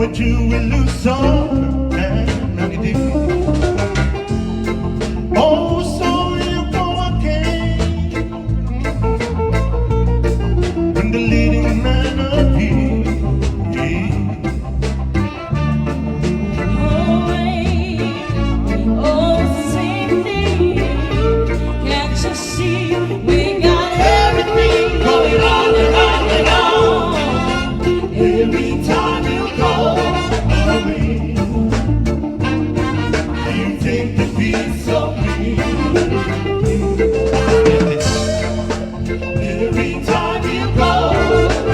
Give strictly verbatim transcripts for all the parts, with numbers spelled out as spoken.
But you will lose some, and many things. Oh, so you go again. When the leading man appears. Oh, hey, oh, same thing. Can't you see? We got everything going on and on and on. Every time you go away, you take the peace of me. Every time you go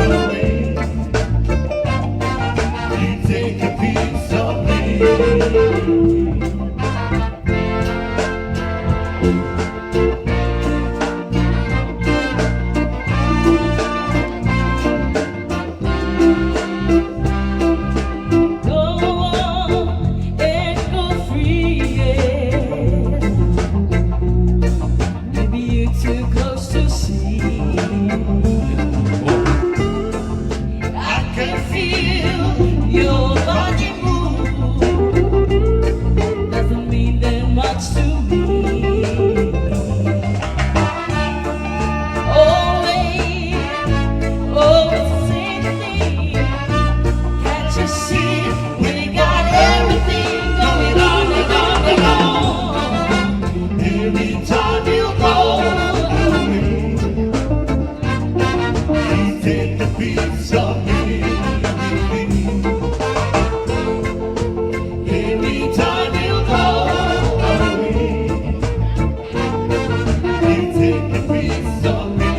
away, you take a piece of me. Go on and go free, yeah. Maybe you're too close to see. I can feel your body move. Doesn't mean that much to me. Oh, babe, oh, same thing. Can't you see we got everything going on and on and on? Every time you go away, you take a piece of me. Every time you go away, you take a piece of me.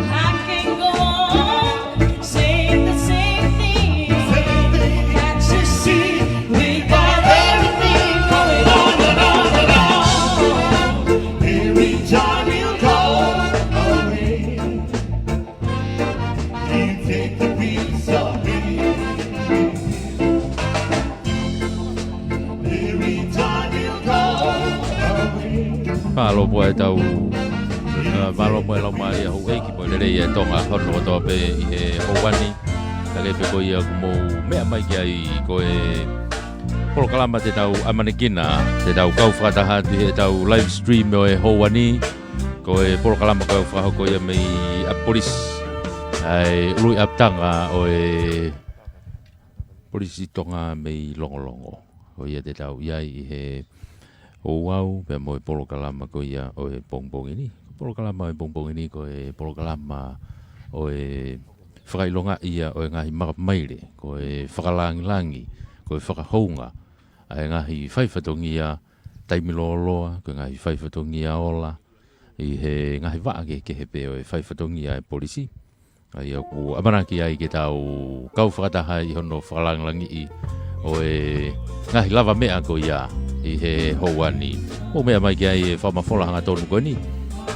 I can go on saying the same thing. Same thing. Can't you see we got everything going on and on and on? Every time you go away, you take the piece of me. Every time you go away. Mālō muʻa e tau, ā, mālō muʻa e laumālie houʻeiki mo e lelei ʻa Tonga hono kotoa pē ʻi he houa ni. Ka ke pē ko ia ʻoku mou meʻa mai ki ai ko e polokalama te tau ʻamanekina, te tau kau fakataha atu ʻi he tau live stream ʻo e houa ni. Ko e polokalama kau fakahoko ia mei ʻapi polisi, ʻa e ʻuluʻi ʻapitanga ʻo e polisi Tonga mei Longolongo. Ko ia te tau ʻi ai ʻi he ouau, pea mo e polokalama ko ia ʻo e pongipongi ni. Ko e polokalama ʻo e pongipongi ni, ko e polokalama ʻo e fakaʻilonga ia ʻo e ngaahi makamaile, ko e fakalāngilangi, ko e fakahounga ʻa e ngaahi faifatongia taimi lōloa, ko e ngaahi faifatongia ola, ʻi he ngaahi vaʻa kehekehe pē ʻo e faifatongia ʻa e polisi. ʻA ia ʻoku ʻamanaki ai ke tau kau fakataha ʻi hono fakalāngilangiʻi ʻo e ngaahi lavameʻa ko ia ʻi he houa ni. Mou meʻa mai ki ai e fakamafola hangatonu ko eni.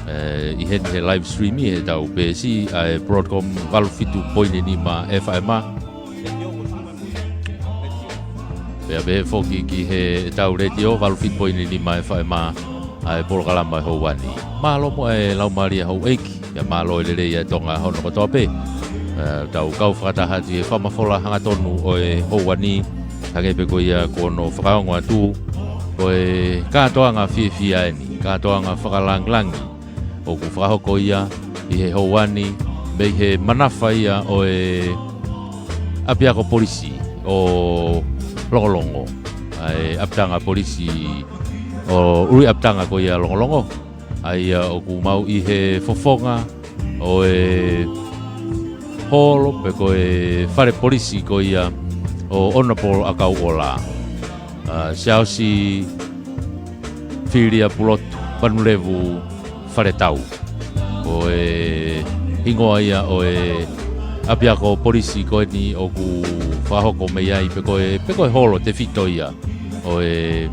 Ē, ʻi heni he live stream ʻi he tau peesi ʻa e Broadcom valu fitu poini nima F M. Pea pehē foki ki he tau letiō valu fitu poini nima F M, ʻa e polokalama ʻo e houa ni. Mālō muʻa e laumālie houʻeiki, pea mālō e lelei ʻa Tonga hono kotoa pē. Ē, tau kau fakataha atu ʻi he fakamafola hangatonu ʻo e houa ni, hangē pē ko ia kuo nau fakaongo atu, ko e kātoanga fiefia eni, kātoanga fakalāngilangi ʻoku fakahoko ia ʻi he houa ni mei he manafa ia ʻo e ʻapiako polisi ʻo Longolongo, ʻa e ʻapitanga polisi ʻo ʻuluʻi ʻapitanga ko ia Longolongo, ʻa ia ʻoku mau ʻi he fofonga ʻo e holo pe ko e fale polisi ko ia ʻo Honourable ʻAkauʻola, ā, Siaosi Filia Pulotu Manulevu Faletau. Ko e hingoa ia ʻo e ʻapiako polisi ko eni ʻoku fakahoko mei ai, pe ko e, pe ko e holo tefito ia ʻo e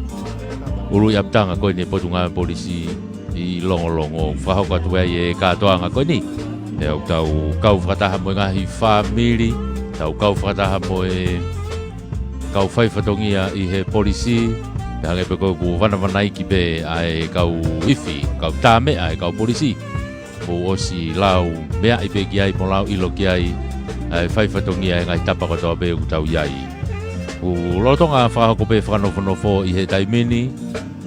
ʻuluʻi ʻapitanga ko eni e Potungāue Polisi ʻi Longolongo, fakahoko atu ai e kātoanga ko eni. Pea ʻoku tau kau fakataha mo e ngaahi fāmili, tau kau fakataha mo e kau faifatongia ʻi he polisi, pea hangē pē ko ʻeku vanavanaiki pē ʻa e kau ifi, kau tāmeʻa ʻa e kau polisi. ʻOku ʻosi lau meaʻi pē ki ai mo lau ʻilo ki ai ʻa e faifatongia ʻi he ngaahi tapa kotoa pē ʻoku tau ʻi ai. ʻOku lolotonga fakahoko pē fakanofonofo ʻi he taimi ni,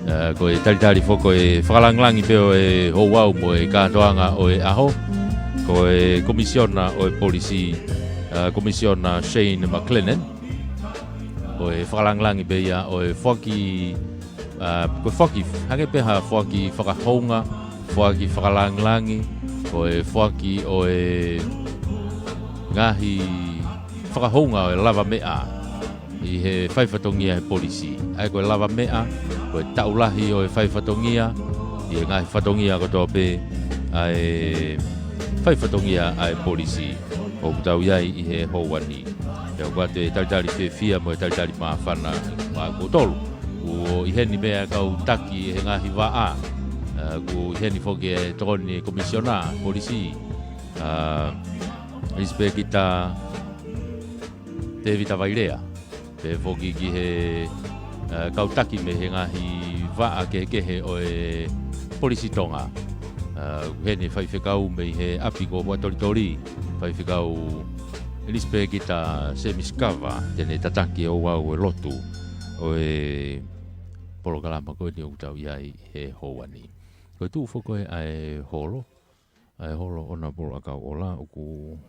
ʻa, ko e talitali foki ko e fakalāngilangi pē ʻo e houau mo e kātoanga ʻo e ʻaho, ko e Komisiona ʻo e Polisi, ʻa, Komisiona Shane McLennan. Ko e fakalāngilangi pē ia ʻo e foaki, ʻa, ko e foaki, hangē pē ha foaki fakahounga, foaki fakalāngilangi, ko e foaki ʻo e ngaahi fakahounga ʻo e lavameʻa ʻi he faifatongia he polisi. ʻA ia ko e lavameʻa, ko e taʻu lahi ʻo e faifatongia, ʻi he ngaahi fatongia kotoa pē ʻa e faifatongia ʻa e polisi ʻoku tau ʻi ai ʻi he houa ni. Pea ʻoku ʻoatu e talitali fiefia mo e talitali māfana maʻa kimoutolu. ʻOku ʻi heni pē ʻa e kau taki ʻi he ngaahi vaʻa. ʻA, ʻoku ʻi heni foki e tokoni e Komisiona Polisi, ʻa, Lispēkita Tēvita Vailea. Pehē foki ki he, ʻa, kau taki mei he ngaahi vaʻa kehekehe ʻo e Polisi Tonga. ʻA, ʻoku ʻi heni e faifekau mei he ʻapi ko Huʻatolitoli, faifekau Lispēkita Semi Sikava, te ne tataki e ouau ʻo e lotu ʻo e polokalama ko eni ʻoku tau ʻi ai he houa ni. Ko e tuʻu foki ʻa e holo, ʻa e holo ʻo e Pulelulu ʻAkau ʻOla ʻoku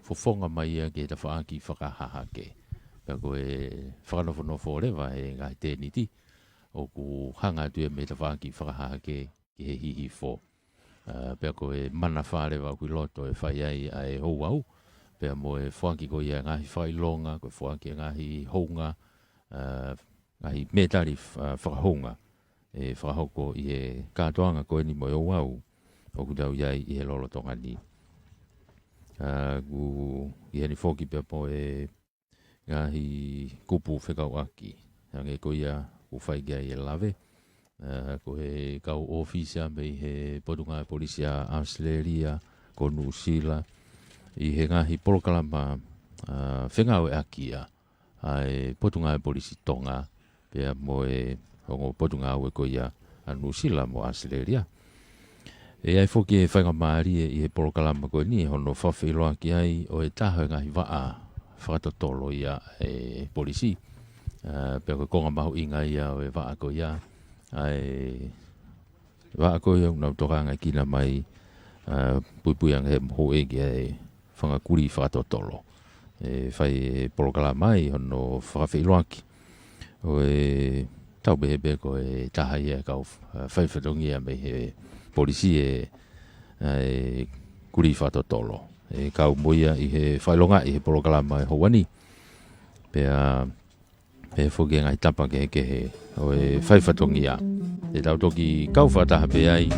fofonga mai ia ki he tafaʻaki fakahahake. Pea ko e fakanofonofo leva he ngaahi tēniti ʻoku hanga atu ia mei he tafaʻaki fakahahake ki he hihifo. ʻA, pea ko e manafā leva ʻoku ʻi loto e fai ai ʻa e houau, pea mo e foaki ko ia ngaahi fakaʻilonga, ko e foaki e ngaahi hounga, ʻa, ngaahi mētali f-, ʻa, fakahounga ʻe fakahoko ʻi he kātoanga ko eni mo e ouau ʻoku tau ʻi ai ʻi he lolotonga ni. ʻA, ʻoku ʻi heni foki pea mo e ngaahi kupu fekauʻaki, hangē ko ia ʻoku fai ki ai e lave. ʻA, ko e kau ʻōfisa mei he Potungāue Polisi ʻa ʻAositelēlia, ko Nuʻusila, ʻi he ngaahi polokalama, ʻa, fengāueʻaki ia ʻa e Potungāue Polisi Tonga, pea mo e ongo potungāue ko ia ʻa Nuʻusila mo ʻAositelēlia. ʻE ʻi ai foki e faingamālie ʻi he polokalama ko eni hono fakafeʻiloaki ai ʻo e taha e ngaahi vaʻa fakatotolo ia e polisi. ʻA, pea ko e konga mahuʻinga ia ʻo e vaʻa ko ia, ʻa e vaʻa ko ia ʻoku nau tokangaʻi kina mai, ʻa, puipuiange he mohu ʻe ki ai fanga kulī fakatotolo. ʻE fai e polokalama ai hono fakafeʻiloaki ʻo e tau pehē pē ko e taha ia e kau, ʻa, faifatongia mei he polisi e, ʻa, e kulī fakatotolo. ʻE kau mo ia ʻi he fakaʻilongaʻi he polokalama e houa ni. Pea pehē foki e ngaahi tapa kehekehe ʻo e faifatongia. Te tau toki kau fakataha pē ai,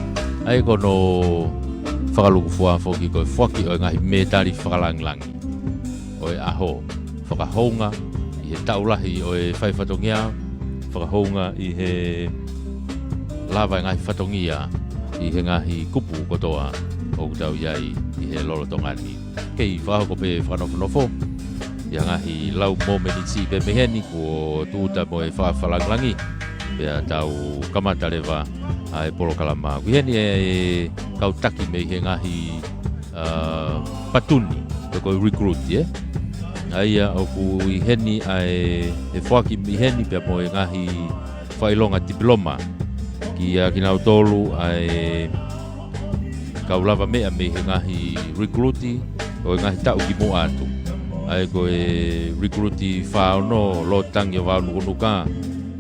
ʻa ia ko hono fakalūkufua foki ko e foaki ʻo e ngaahi mētali fakalāngilangi ʻo e ʻaho, fakahounga ʻi he taʻu lahi ʻo e faifatongia, fakahounga ʻi he lava e ngaahi fatongia ʻi he ngaahi kupu kotoa ʻoku tau ʻi ai ʻi he lolotonga ni. Kei fakahoko pē fakanofonofo ia ngaahi lau mōmeniti pē mei heni kuo tūʻuta mo e fakafakalāngilangi, pea tau kamata leva ʻa e polokalama. ʻOku ʻi heni e kau taki mei he ngaahi, ʻa, patuni, pe ko e recruit, ē? ʻA ia ʻoku ʻi heni ʻa e, e foaki mei heni pea mo e ngaahi fakaʻilonga tipiloma kiate kinautolu ʻa e kau lavameʻa mei he ngaahi recruit ʻo e ngaahi taʻu kimuʻa atu. ʻA ia ko e recruit fā ono, Lord Tangi ʻo Vao Nukunuka,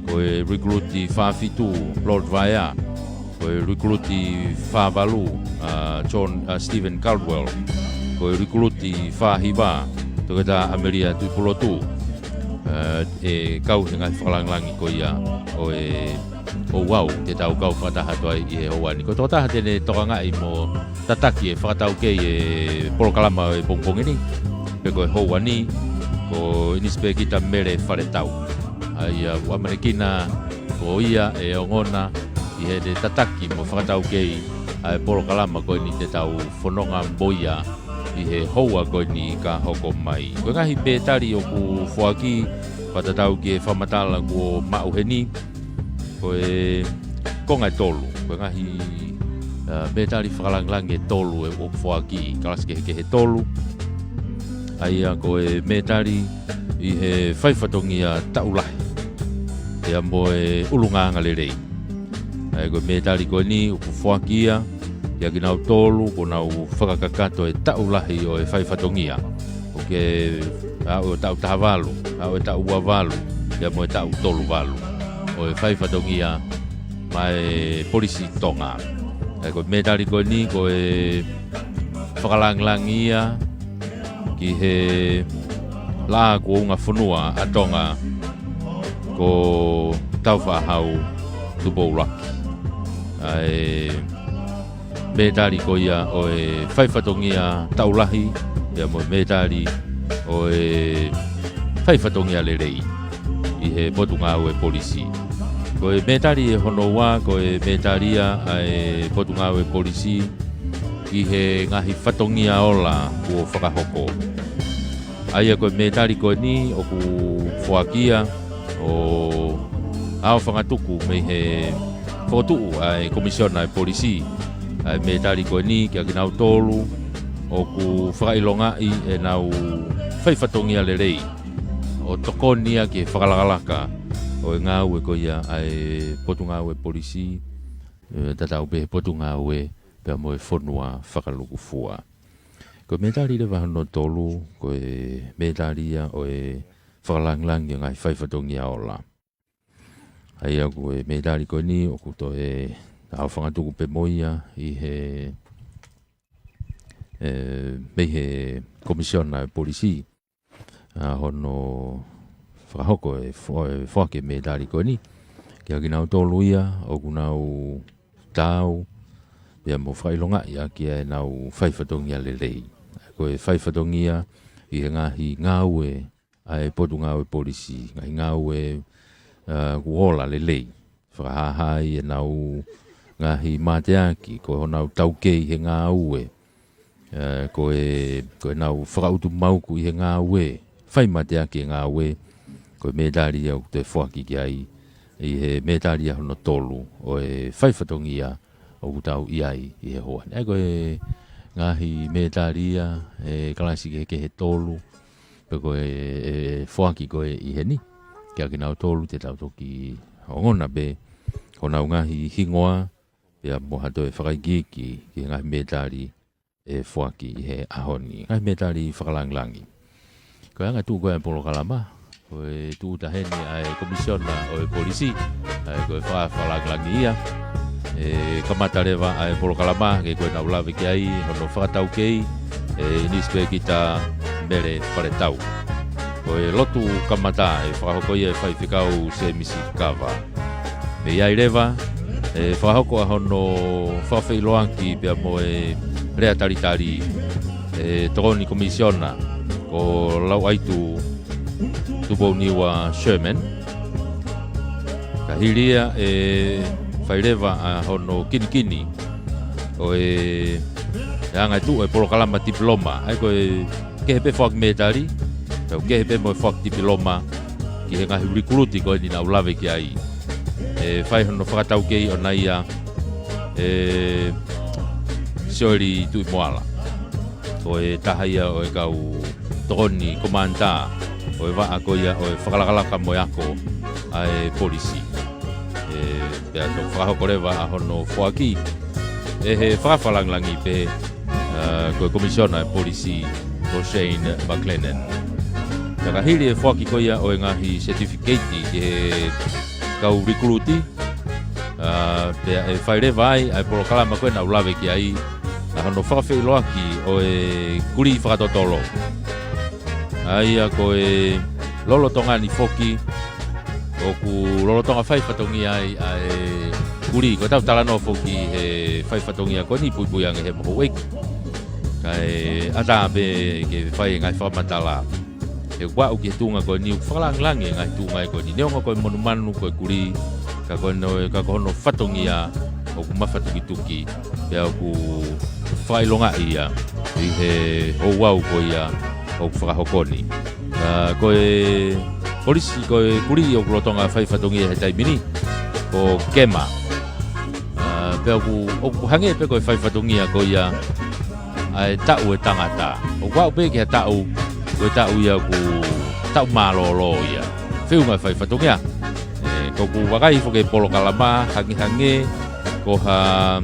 ko e recruit fā fitu, Lord Vaea, ko e recruit fā valu, ʻa, John, ʻa, Stephen Caldwell, ko e recruit fā hiva, Toketā ʻAmelia Tuʻipulotu, ʻa, ʻe kau he ngaahi fakalāngilangi ko ia ʻo e ouau te tau kau fakataha atu ai ʻi he houa ni. Ko e tokotaha te ne tokangaʻi mo tataki e fakataukei e polokalama ʻo e pongipongi ni, pe ko e houa ni, ko ʻInisipēkita Mele Faletau. ʻA ia ʻoku ʻamanekina ko ia ʻe ongona ʻi heʻene tataki mo fakataukei ʻa e polokalama ko eni te tau fononga mo ia ʻi he houa ko eni ka hoko mai. Ko e ngaahi mētali ʻoku foaki, Fakatatau ki he fakamatala kuo maʻu heni, ko e konga ʻe tolu, ko e ngaahi, ā, mētali fakalangilangi ʻe tolu ʻoku foaki, kalasi kehekehe ʻe tolu. ʻA ia ko e mētali ʻi he faifatongia taʻu lahi, pea mo e ʻulungaanga lelei. ʻA ia ko e mētali ko eni ʻoku foaki ia kiate kinautolu kuo nau fakakakato e taʻu lahi ʻo e faifatongia. ʻOku ke aʻu ʻo taʻu taha valu, aʻu ʻo taʻu ua valu, pea mo e taʻu tolu valu ʻo e faifatongia maʻa e Polisi Tonga. ʻA ia ko e mētali ko eni ko e fakalangilangi ia ki he Laʻā kuo Ungafonua ʻa Tonga ko Tāufaʻāhau Tupou ʻUluaki. ʻA e mētali ko ia ʻo e faifatongia taʻu lahi, pea mo e mētali ʻo e faifatongia lelei ʻi he Potungāue Polisi. Ko e mētali ʻe hono ua, ko e mētali ia ʻa e Potungāue Polisi ki he ngaahi fatongia ola kuo fakahoko. ʻA ia ko e mētali ko eni ʻoku foaki ia ʻo aofangatuku mei he fokotuʻu ʻa e Komisiona ʻo e Polisi ʻa e mētali ko eni kiate kinautolu ʻoku fakaʻilongaʻi ʻenau faifatongia lelei ʻo tokoni ia ki he fakalakalaka ʻo e ngāue ko ia ʻa e Potungāue Polisi, ē, tatau pē he Potungāue pea mo e fonua fakalukufua. Ko e mētali leva hono tolu, ko e mētali ia ʻo e fakalangilangi ʻo e ngaahi faifatongia ola. ʻA ia ko e mētali ko eni ʻoku toe aofangatuku pē mo ia ʻi he, ē, mei he Komisiona ʻo e Polisi, ʻa hono fakahoko e fo-, e foaki e mētali ko eni kiate kinautolu ia ʻoku nau taau pea mo fakaʻilongaʻi ʻaki ʻenau faifatongia lelei. Ko e faifatongia ʻi he ngaahi ngāue ʻa e Potungāue Polisi, ngaahi ngāue, ā, kuo ola lelei. Fakahāhā ai ʻenau ngaahi mateaki, ko honau taukei he ngāue, ā, ko e, ko ʻenau fakaʻutumauku ʻi he ngāue, fai mateaki e ngāue, ko e mētali ia ʻoku toe foaki ki ai, ʻi he mētali ia hono tolu ʻo e faifatongia ʻoku tau ʻi ai ʻi he houa ni. ʻA ia ko e ngaahi mētali ia, ē, kalasi kehekehe ʻe tolu, pea ko e, ē, foaki ko ē ʻi heni kiate kinautolu te tau toki ongona pē honau ngaahi hingoa, pea mo ha toe fakaikiiki ki he ngaahi mētali ʻe foaki ʻi he ʻaho ni. Ngaahi mētali fakalangilangi. Ko e anga e tuʻu ko ē ʻa e polokalama, ko e tuʻuta heni ʻa e Komisiona ʻo e Polisi, ʻa ia ko e faka-, fakalangilangi ia. ʻE kamata leva ʻa e polokalama, ke ko ʻenau lave ki ai hono fakataukei, ʻe ʻInisepeikita Mele Faletau. Ko e lotu kamata ʻe fakahoko ia ʻe Faifekau Sēmisi Kava. Mei ai leva, ʻe fakahoko ʻa hono fakafeʻiloaki pea mo e lea talitali ʻe Tokoni Komisiona ko Lauʻaitu Tupouniua Sherman. Ka hili ia ʻe fai leva ʻa hono kinikini ʻo e, e anga e tuʻu e polokalama tipiloma. ʻA ia ko e kehe pē foaki mētali, pea ʻoku kehe pē mo e foaki tipiloma ki he ngaahi likuluti ko eni naʻa ku lave ki ai. ʻE fai hono fakataukei ʻona ia ʻe Sioeli Tuʻimoala. Ko e taha ia ʻo e kau tokoni komanitā ʻo e vaʻa ko ia ʻo e fakalakalaka mo e ako ʻa e polisi. ʻE, pea toki fakahoko leva ʻa hono foaki ʻe he fakalangilangi pē, ā, ko e Komisiona ʻo e Polisi ko Shane McLennan. Pea ka hili e foaki ko ia ʻo e ngaahi setifikeiti ki he kau likuluti, ā, pea ʻe fai leva ai ʻa e polokalama ko ē naʻa ku lave ki ai, ʻa hono fakafeʻiloaki ʻo e kulī fakatotolo. ʻA ia ko e lolotonga ni foki, ʻoku lolotonga fai fatongia ai ʻa e kulī, ko ʻetau talanoa foki he fai fatongia ko eni puipui ange he mohu eki. Kae ʻatā pē ke fai e ngaahi fakamatala. He ʻoku aʻu ki he tuʻunga ko eni ʻoku fakalangilangi e ngaahi tuʻunga ko eni. Neongo ko e monumanu ko e kulī, ka ko hono, ka ko hono fatongia ʻoku mafatukituki, pea ʻoku fakaʻilongaʻi ia ʻi he ouau ko ia ʻoku fakahoko ni. Ā, ko e polisi, ko e kulī ʻoku lolotonga fai fatongia he taimi ni, ko Kema. ʻA, pea ʻoku, ʻoku hangē pē ko e fai fatongia ko ia ʻa e taʻu e tangata. ʻOku aʻu pē ki ha taʻu, ko e taʻu ia ʻoku taʻu mālōlō ia. Feʻunga e fai fatongia. ʻE, ko ʻeku vakai foki ki he polokalama, hangehangē ko ha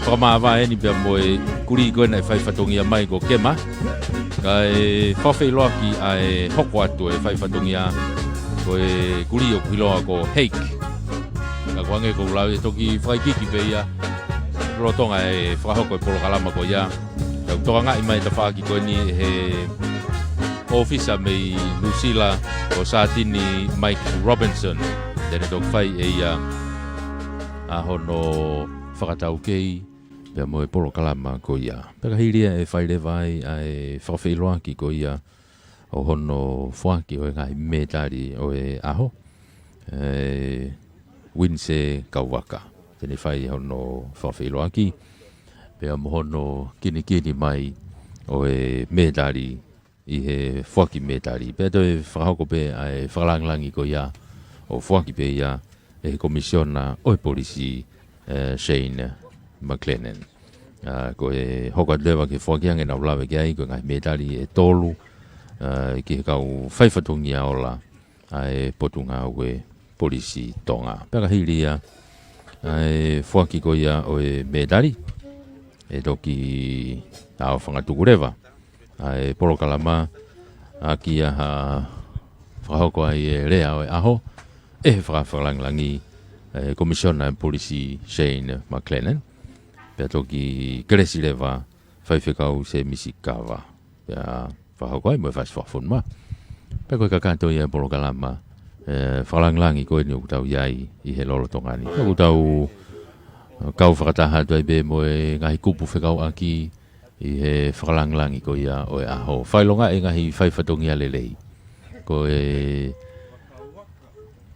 fakamāvae eni pea mo e kulī ko ē naʻe fai fatongia mai ko Kema. Kae fakafeʻiloaki ʻa e hoko atu e fai fatongia ko e kulī ʻoku ʻiloa ko Hake. Ka ʻoku hangē ko ʻeku lau ʻe toki fakaikiiki pē ia lolotonga e fakahoko e polokalama ko ia. Ka ʻoku tokangaʻi mai e tafaʻaki ko eni ʻe he ʻōfisa mei Nuʻusila ko Satini Mike Robinson. Te ne toki fai ʻe ia ʻa hono fakataukei pea mo e polokalama ko ia. Pea ka hili ia ʻe fai leva ai ʻa e fakafeʻiloaki ko ia ʻo hono foaki ʻo e ngaahi mētali ʻo e ʻaho, ʻe Uinise Kauvaka. Te ne fai hono fakafeʻiloaki pea mo hono kinikini mai ʻo e mētali ʻi he foaki mētali. Pea toe fakahoko pē ʻa e fakalāngilangi ko ia ʻo foaki pē ia ʻe he Komisiona ʻo e Polisi, ʻe Shane McLennan. ʻA, ko e hoko atu leva ki he foaki ange naʻa ku lave ki ai, ko e ngaahi mētali ʻe tolu, ʻa, ki he kau fai fatongia ola ʻa e Potungāue Polisi Tonga. Pea ka hili ia ʻa e foaki ko ia ʻo e mētali, ʻe toki ʻaofangatuku leva ʻa e polokalama ʻaki ia ha fakahoko ai e lea ʻo e ʻaho ʻe he fakafakalāngilangi, ʻe Komisiona Polisi Shane McLennan. Pea toki kelesi leva Faifekau Sēmisi Kava. Pea fakahoko ai mo e fasi fakafonu mā. Pea ko e kakato ia e polokalama, ʻe, fakalāngilangi ko eni ʻoku tau ʻi ai ʻi he lolotonga ni. ʻOku tau kau fakataha atu ai pē mo e ngaahi kupu fekauʻaki ʻi he fakalāngilangi ko ia ʻo e ʻaho. Fakaʻilongaʻi e ngaahi fai fatongia lelei. Ko e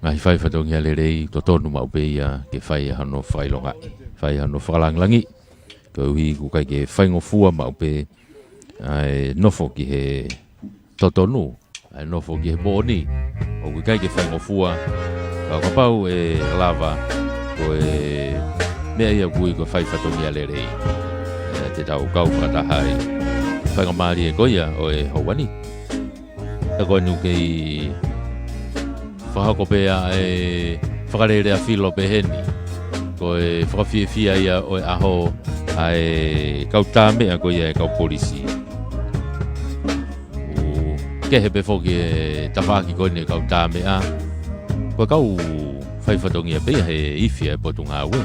ngaahi fai fatongia lelei, totonu maʻu pē ia ke fai hano fakaʻilongaʻi, fai hano fakalāngilangi. Koeʻuhi ʻoku ʻikai ke faingofua maʻu pē ʻa e nofo ki he totonu, ʻa e nofo ki he moʻoni, ʻoku ʻikai ke faingofua, ka kapau ʻe lava, ko e meʻa ia ʻoku ui ko e fai fatongia lelei. ʻE, te tau kau fakataha ai. Faingamālie ko ia ʻo e houa ni. Ka ko eni ʻoku kei fakahoko pē ʻa e fakalelea filo pehē ni. Ko e fakafiefia ia ʻo e ʻaho ʻa e kau tāmeʻa ko ia e kau polisi. ʻOku kehe pē foki e tafaʻaki ko eni e kau tāmeʻa. Ko e kau fai fatongia pē ia he ifi ʻa e Potungāue.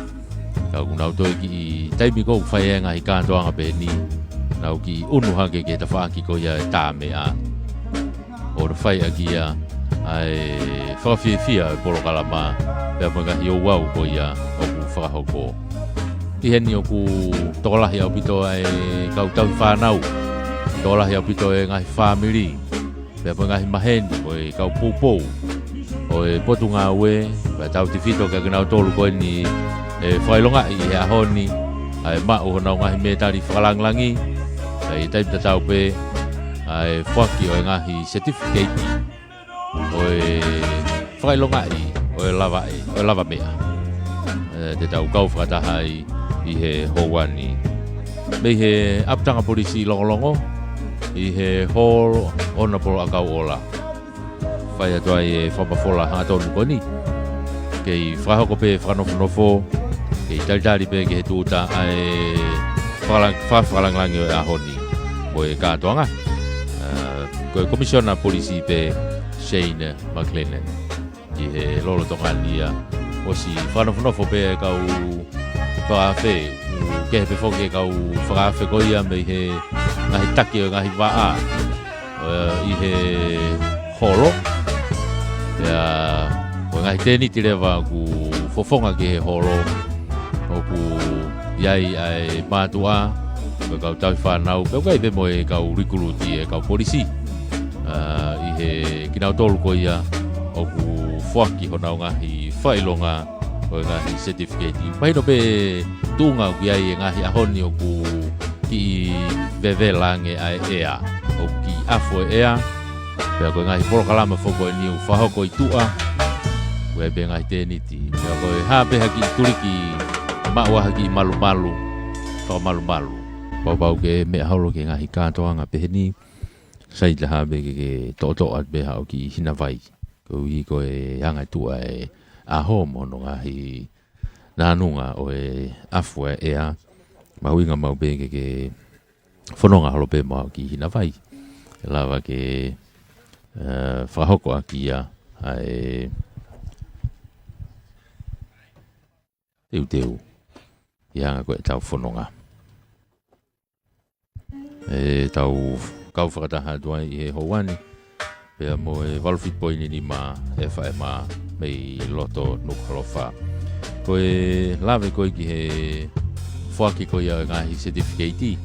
Ka ʻoku nau toe kiʻi taimi ko ē ʻoku fai ai e ngaahi kātoanga pehē ni, nau kiʻi ʻunu hake ki he tafaʻaki ko ia e tāmeʻa. ʻO fai ʻaki ia ʻa e fakafiefia e polokalama, pea mo e ngaahi ouau ko ia ʻoku fakahoko. ʻI heni ʻoku tokolahi ʻaupito ʻa e kau tauhi fānau, tokolahi ʻaupito e ngaahi fāmili, pea mo e ngaahi maheni, mo e kau poupou ʻo e Potungāue, pea tautefito kia kinautolu ko eni ʻe fakaʻilongaʻi he ʻaho ni, ʻa e maʻu honau ngaahi mētali fakalāngilangi, pea ʻi he taimi tatau pē, ʻa e foaki ʻo e ngaahi certificate ʻo e fakaʻilongaʻi ʻo e lava ʻe, ʻo e lavameʻa. ʻE, te tau kau fakataha ai ʻi he houa ni. Mei he ʻapitanga polisi Longolongo, ʻi he Hall ʻo Napolo ʻAkauʻola. Fai atu ai e fakamafola hangatonu ko eni. Kei fakahoko pē fakanofonofo, kei talitali pē ki he tūʻuta ʻa e fakala-, fa-, fakalāngilangi ʻo e ʻaho ni. Mo e kātoanga. ʻA, ko e Komisiona Polisi pē Shane McLennan. ʻI he lolotonga ni ia ʻosi fakanofonofo pē e kau fakaafe, ʻoku kehe pē foki e kau fakaafe ko ia mei he ngaahi taki ʻo e ngaahi vaʻa, ʻe, ʻi he holo. Pea, ko e ngaahi tēniti leva ʻoku fofonga ki he holo, ʻoku ʻi ai ʻa e mātuʻa, ko e kau tauhi fānau, pea ʻoku ʻi ai pē mo e kau likuluti e kau polisi. ʻA, ʻi he kinautolu ko ia ʻoku foaki honau ngaahi fakaʻilonga ʻo e ngaahi certificate. Mahino pē tuʻunga ʻoku ʻi ai e ngaahi ʻaho ni ʻoku kiʻi vevela ange ʻa e ʻea. ʻOku kiʻi ʻafo e ʻea. Pea ko e ngaahi polokalama foki ko eni ʻoku fakahoko ʻi tuʻa, ko e pē ngaahi tēniti. Pea ko e hā pē ha kiʻi tuliki maʻu ha kiʻi malumalu, fakamalumalu. Pau pau ke meʻa holo ki he ngaahi kātoanga pehē ni, sai taha pē ke, ke toʻotoʻo atu pē haʻo kiʻi hina vai. Koeʻuhi ko e anga tuʻa e ʻaho mo hono ngaahi nānunga ʻo e ʻafu ʻa e ʻea, mahuʻinga maʻu pē ke, ke fononga holo pē mo haʻo kiʻi hina vai. Ke lava ke, eh, fakahoko ʻaki ia ʻa e teuteu ʻi he anga ko ē ʻetau fononga. ʻE tau kau fakataha atu ai ʻi he houa ni, pea mo e valu fitu poini nima F M mei loto Nukuʻalofa. Ko e lave ko ē ki he foaki ko ia ngaahi certificate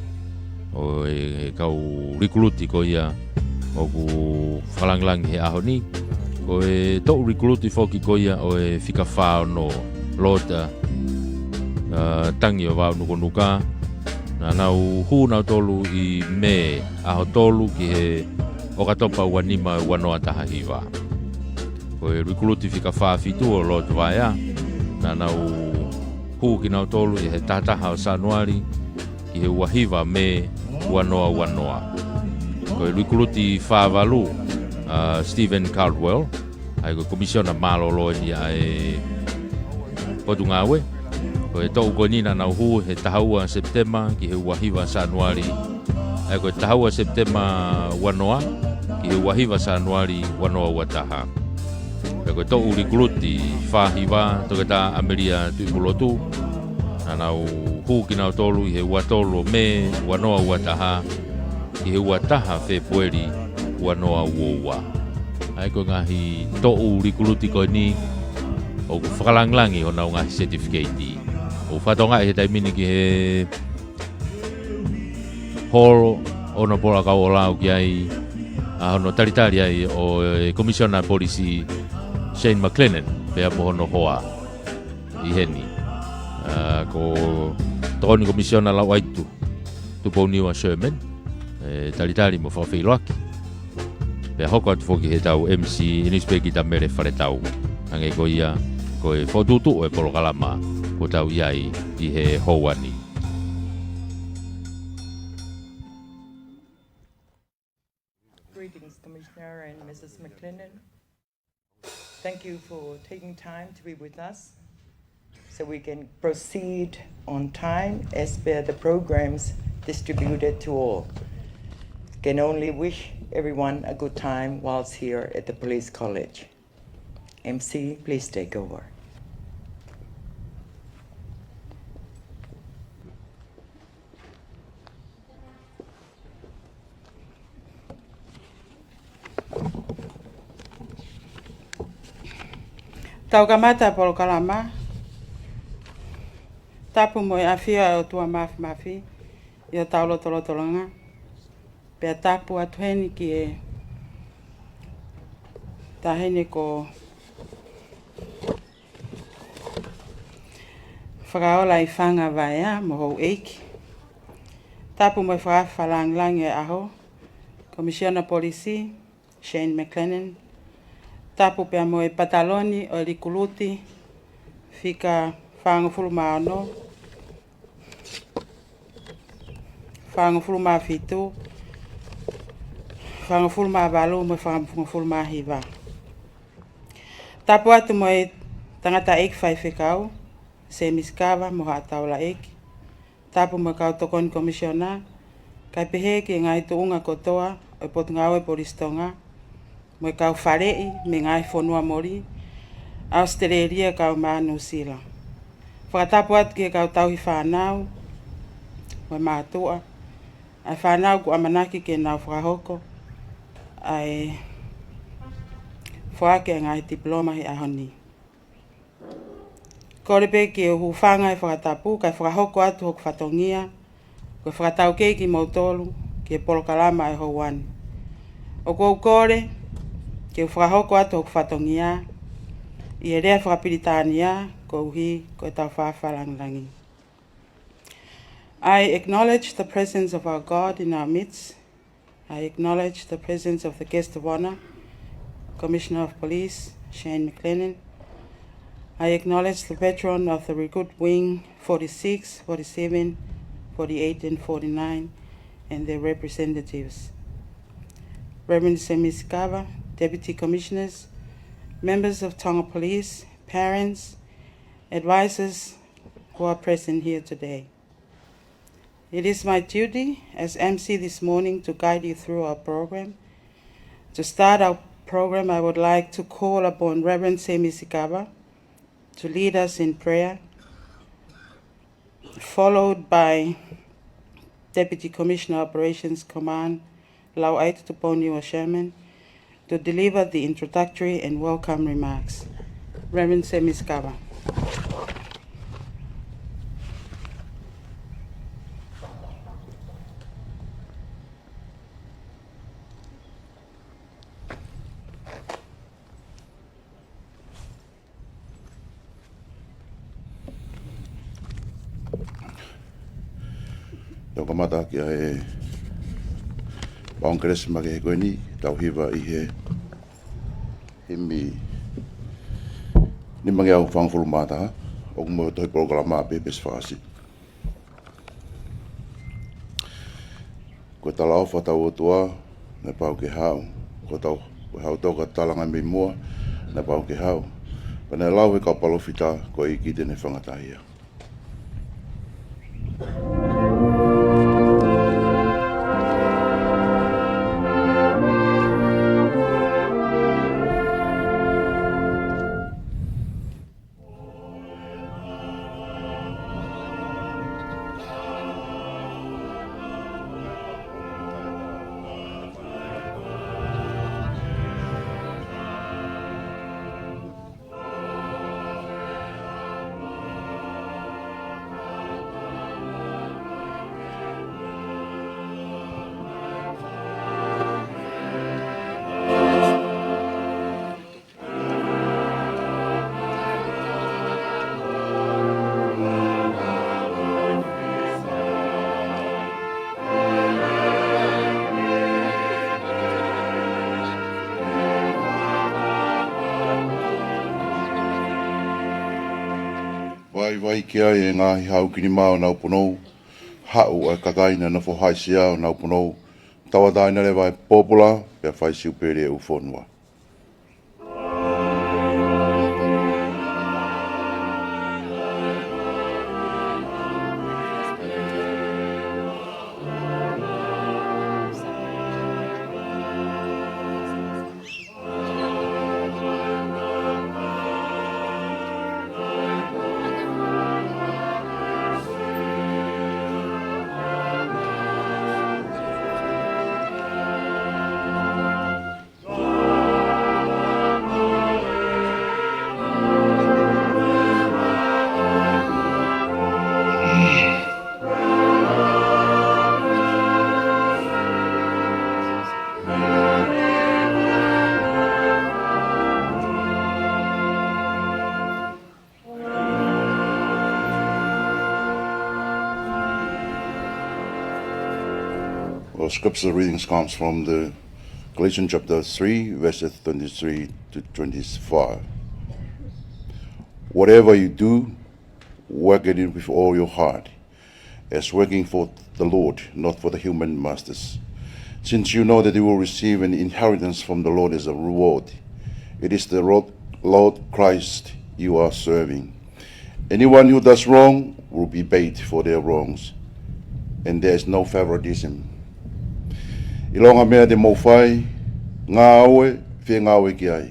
ʻo e kau likuluti ko ia ʻoku fakalāngilangi he ʻaho ni. Ko e toʻu likuluti foki ko ia ʻo e fika fā ono, Lord, ʻa, ʻa, Tangi ʻo Vaunukunuka. Naʻa nau hū nautolu ʻi Mē ʻaho tolu ki he ʻOkatopa ua nima ua noa taha hiva. Ko e likuluti fika fā fitu ʻo Lord Vaea, naʻa nau hū kinautolu ʻi he taha taha ʻo Sānuali ki he ua hiva Mē ua noa ua noa. Ko e likuluti fā valu, ʻa, Stephen Caldwell, ʻa ia ko e Komisiona Mālōlō eni ʻa e Potungāue. Ko e toʻu ko eni naʻa nau hū he taha ua Sepitema ki he ua hiva Sānuali. ʻA ia ko e taha ua Sepitema ua noa ki he ua hiva Sānuali ua noa ua taha. Pea ko e toʻu likuluti fā hiva, Toketā ʻAmelia Tuʻipulotu, naʻa nau hū kinautolu ʻi he ua tolu Mē ua noa ua taha ki he ua taha Fēpueli ua noa ua ua. ʻA ia ko e ngaahi toʻu likuluti ko eni ʻoku fakalāngilangi honau ngaahi certificate. ʻOku fakatokangaʻi he taimi ni ki he holo ʻo hono poloʻakau ʻo lau ki ai, ʻa hono talitali ai ʻo e Komisiona Polisi Shane McLennan, pea mo hono hoa ʻi heni. ʻA, ko Tokoni Komisiona Lauʻaitu Tupouniua Sherman, ʻe talitali mo fakafeʻiloaki. Pea hoko atu foki he tau M C ʻInisipēkita Mele Faletau. Hangē ko ia, ko e fokotuʻutuʻu ʻo e polokalama kuo tau ʻi ai ʻi he houa ni. Greetings, Commissioner and Missus McLennan. Thank you for taking time to be with us so we can proceed on time as per the programs distributed to all. Can only wish everyone a good time whilst here at the Police College. M C, please take over. Tau kamata polokalama. Tapu mo e ʻafio ʻa e ʻOtua Māfimafi ʻi hotau lotolotolanga. Pea tapu atu heni ki he taʻahine ko Fakaola ʻIfanga Vaea mo houʻeiki. Tapu mo e fakaafe fakalāngilangi ʻo e ʻaho, Komisiona Polisi Shane McLennan. Tapu pea mo e pataloni ʻo e likuluti fika fāngofulu mā ono, fāngofulu mā fitu, fāngofulu mā valu mo e fāngofulu mā hiva. Tapu atu mo e tangataʻeiki faifekau, Semisi Kava mo haʻa taulaʻeiki. Tapu mo e kau tokoni komisiona, kae pehē ki he ngaahi tuʻunga kotoa ʻo e Potungāue Polisi Tonga, mo e kau faleʻi mei he ngaahi fonua moli, ʻAositelēlia kae ʻumaʻā Nuʻusila. Fakatapu atu ki he kau tauhi fānau mo e mātuʻa, ʻa e fānau kuo ʻamanaki ke nau fakahoko ʻa e foaki ʻa e ngaahi tipiloma he ʻaho ni. Kole pē ke u hūfanga he fakatapu, kae fakahoko atu hoku fatongia, ko e fakataukei kimoutolu ki he polokalama ʻo e houa ni. ʻOku ou kole ke u fakahoko atu hoku fatongia ʻi he lea fakapilitānia koeʻuhi ko ʻetau fakaafe fakalāngilangi. I acknowledge the presence of our God in our midst, I acknowledge the presence of the guest of honor, Commissioner of Police, Shane McLennan. I acknowledge the veteran of the Recruit Wing forty-six, forty-seven, forty-eight, and forty-nine, and their representatives. Reverend Semi Sikava, Deputy Commissioners, members of Tonga Police, parents, advisors who are present here today. It is my duty as M C this morning to guide you through our program. To start our program, I would like to call upon Reverend Semi Sikava to lead us in prayer, followed by Deputy Commissioner Operations Command, Lau Aito Tupou Niua Sherman, to deliver the introductory and welcome remarks. Reverend Semi Sikava. Tau kamata ki he Paʻanga Kelesi makehe ko eni, tau hiva ʻi he himi nimangeau fāngofulu mā taha, ʻoku mo e tohi polokalama pē, peesi fakaʻosi. Ko e talaʻofa ʻetau ʻOtua, naʻe pau ke haʻu. Ko ʻetau, ko e hau toka talanga mei muʻa, naʻe pau ke haʻu. Pea naʻe lau ʻe he kau palōfita, ko e ʻEiki te ne fangataʻaʻia. Vaivai ki ai ʻa e ngaahi hau kinimā ʻo honau punou, haʻu ʻa e kakai naʻe nofo haʻisia ʻo honau punou, tauʻatāina leva ʻa e pōpula, pea fai siupeli ʻa e ʻū fonua. Our scripture readings comes from the Galatians chapter three, verses twenty-three to twenty-five. Whatever you do, work at it with all your heart, as working for the Lord, not for the human masters, since you know that you will receive an inheritance from the Lord as a reward. It is the Lord, Lord Christ you are serving. Anyone who does wrong will be paid for their wrongs, and there is no favoritism. ʻIlonga meʻa te mou fai, ngāue, fie ngāue ki ai,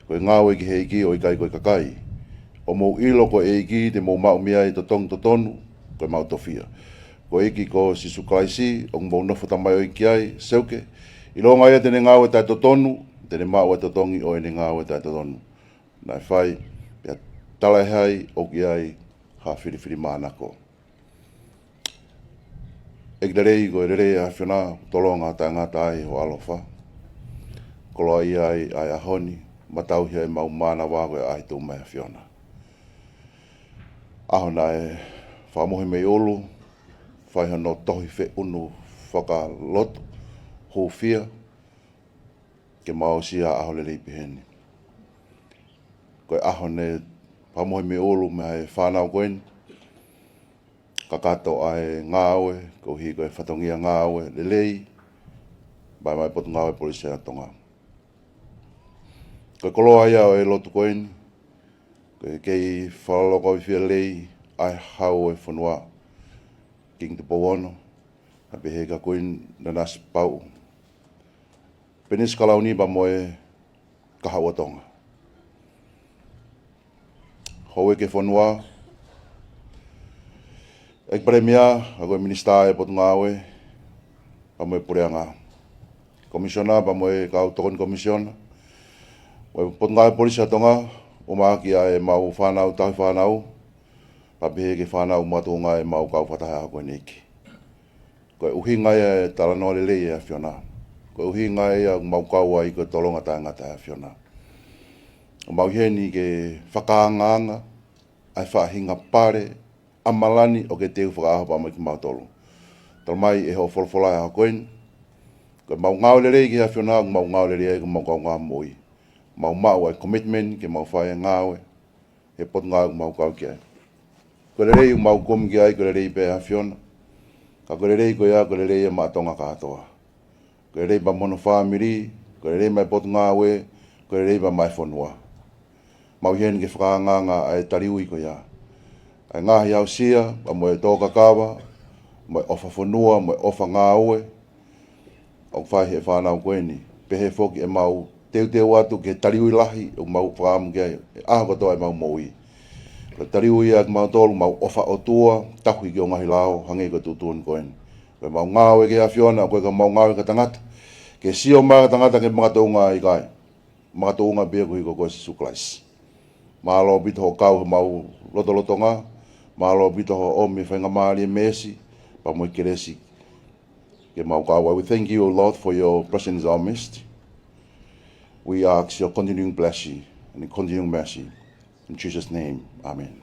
ko e ngāue ki he ʻEiki ʻo ʻikai ko e kakai. ʻO mou ʻilo ko e ʻEiki te mou maʻu mei ai ʻa e totongi totonu, ko e maʻu tofiʻa. Ko e ʻEiki ko Sīsū Kalaisi, ʻoku mou nofo tamaioʻeiki ki ai, seuke, ʻilonga ia te ne ngāue taʻetotonu, te ne maʻu ʻa e totongi ʻo ʻene ngāue taʻetotonu. Naʻe fai, pea talaʻehai ʻoku ʻi ai ha filifilimānako. ʻEiki lelei, ko e lelei ʻa e ʻAfiona, tolonga taʻengata ai hoʻo ʻaloʻofa. Koloaʻia ai ʻa e ʻaho ni, matauhi ai ʻemau mānava ko e ʻaho tuʻu mai ʻa e ʻAfiona. ʻAho naʻe fakamohe mei ʻulu, fai hono tohi feʻunu fakalotu, hūfia ke mau aʻusia ʻaho lelei peheni. Ko e ʻaho ne fakamohe mei ʻolunga mei he fānau ko eni, kakato ʻa e ngāue, koeʻuhi ko e fatongia ngāue lelei ʻa e Potungāue Polisi ʻa Tonga. Ko e koloa ia ʻo e lotu ko eni, ko e kei fakaloko ʻi he fia lelei ʻa e hau ʻo e fonua, Kingi Tupou Ono, ʻa pehē kia Kuini Nanasipauʻu, Penisikalauni pea mo e Kahaʻu ʻo Tonga. Houʻeiki ʻo e fonua, ʻEiki Palēmia, ʻa ko e Minisitā ʻo e Potungāue, pea mo e Puleʻanga, Komisiona, pea mo e kau Tokoni Komisiona, mo e Potungāue Polisi ʻa Tonga, ʻumaʻā ʻa e mau fānau, tauhi fānau, pea pehē ki he fānau makatuʻunga ʻo e mau kau fakataha ko eni. Ko e ʻuhinga ia e talanoa lelei ʻa e ʻAfiona. Ko e ʻuhinga ia ʻoku mau kau ai ko e tolonga taʻengata ʻa e ʻAfiona. ʻOku mau ʻi heni ke fakaangaanga ʻa e faʻahinga pale ʻamalani ʻoku ke teu fakaʻaho pea mo kimautolu. Talamai ʻe hoʻo folofola ʻi he ʻaho ko eni, ko e mau ngāue lelei ki he ʻAfiona, ʻoku mau ngāue lelei ai ki he mau kaungāmoʻui. Mau maʻu ʻa e commitment ke mau fai e ngāue he Potungāue ʻoku mau kau ki ai. Ko e lelei ʻoku mau kumi ki ai, ko e lelei pē ʻa e ʻAfiona. Ka ko e lelei ko ia, ko e lelei ia maʻa Tonga kātoa. Ko e lelei pē maʻa hono fāmili, ko e lelei maʻa e Potungāue, ko e lelei pē maʻa e fonua. Mau ʻi heni ke fakaangaanga ʻa e taliui ko ia. ʻA e ngaahi aʻusia, pea mo e tō kakava, mo e ʻofa fonua, mo e ʻofa ngāue ʻoku fai ʻe he fānau ko eni. Pehē foki ʻemau teuteu atu ki he taliui lahi ʻoku mau fakaʻamu ki ai he ʻaho kotoa ʻemau moʻui. Ko e taliui ia kimautolu, mau ʻofa ʻOtua, tauhi ki ho ngaahi lao, hangē ko e tuʻutuʻuni ko eni. Ko ʻemau ngāue ki he ʻAfiona, ʻoku ʻikai ko ʻemau ngāue ki he tangata. Ke sio mai ʻa e tangata ki he makatuʻunga, ʻikai. Makatuʻunga pē ia koeʻuhi ko koe, Sīsū Kalaisi. Mālō ʻaupito hoʻo kau heʻemau lotolotonga, mālō ʻaupito hoʻo ʻomi e faingamālie, meesi, pea mo e kelesi ke mau kau ai. We thank you, O Lord, for your presence in our midst. We ask your continuing blessing and continuing mercy. In Jesus' name, amen.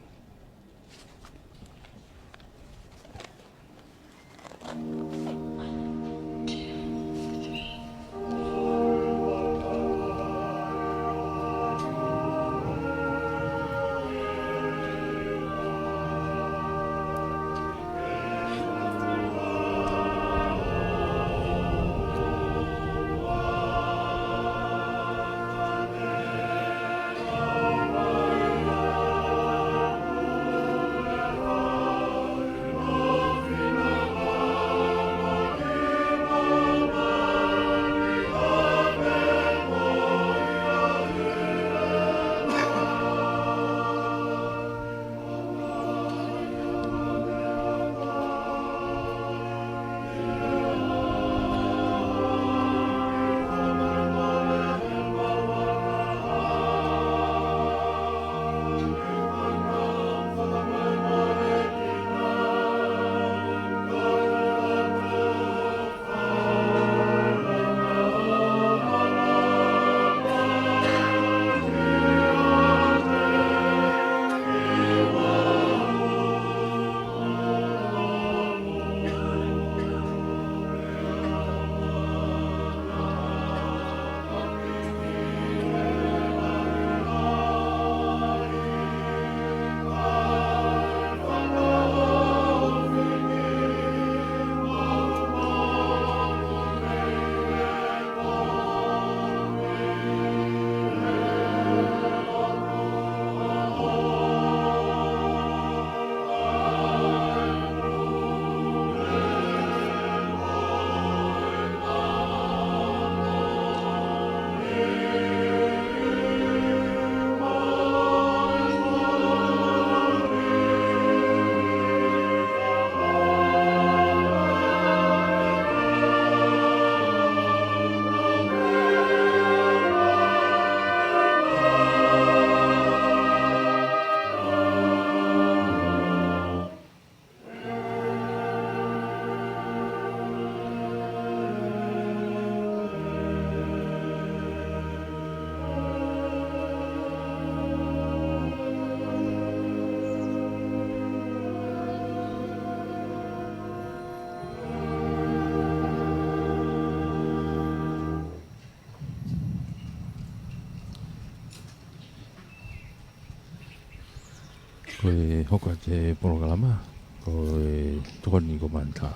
Ko e hoko atu e polokalama, ko e tokoni ko Manta,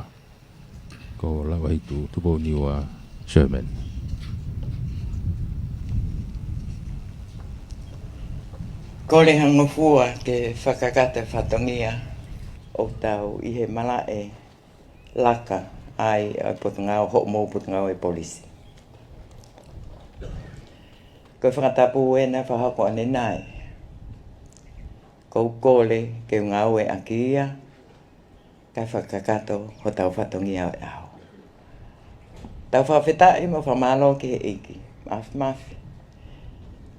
ko Lauahitu Tupouniua Sherman. Kole ha ngofua ke fakakakato e fatongia ʻoku tau ʻi he malaʻe laka ai ʻa e Potungāue, hoʻomou Potungāue Polisi. Ko e fakatapu ena fakahoko ʻanenai. ʻOku ou kole ke u ngāueʻaki ia, kae fakakakato hotau fatongia ʻo e ʻaho. Tau fakafetaʻi mo fakamālō ki he ʻEiki Māfimafi,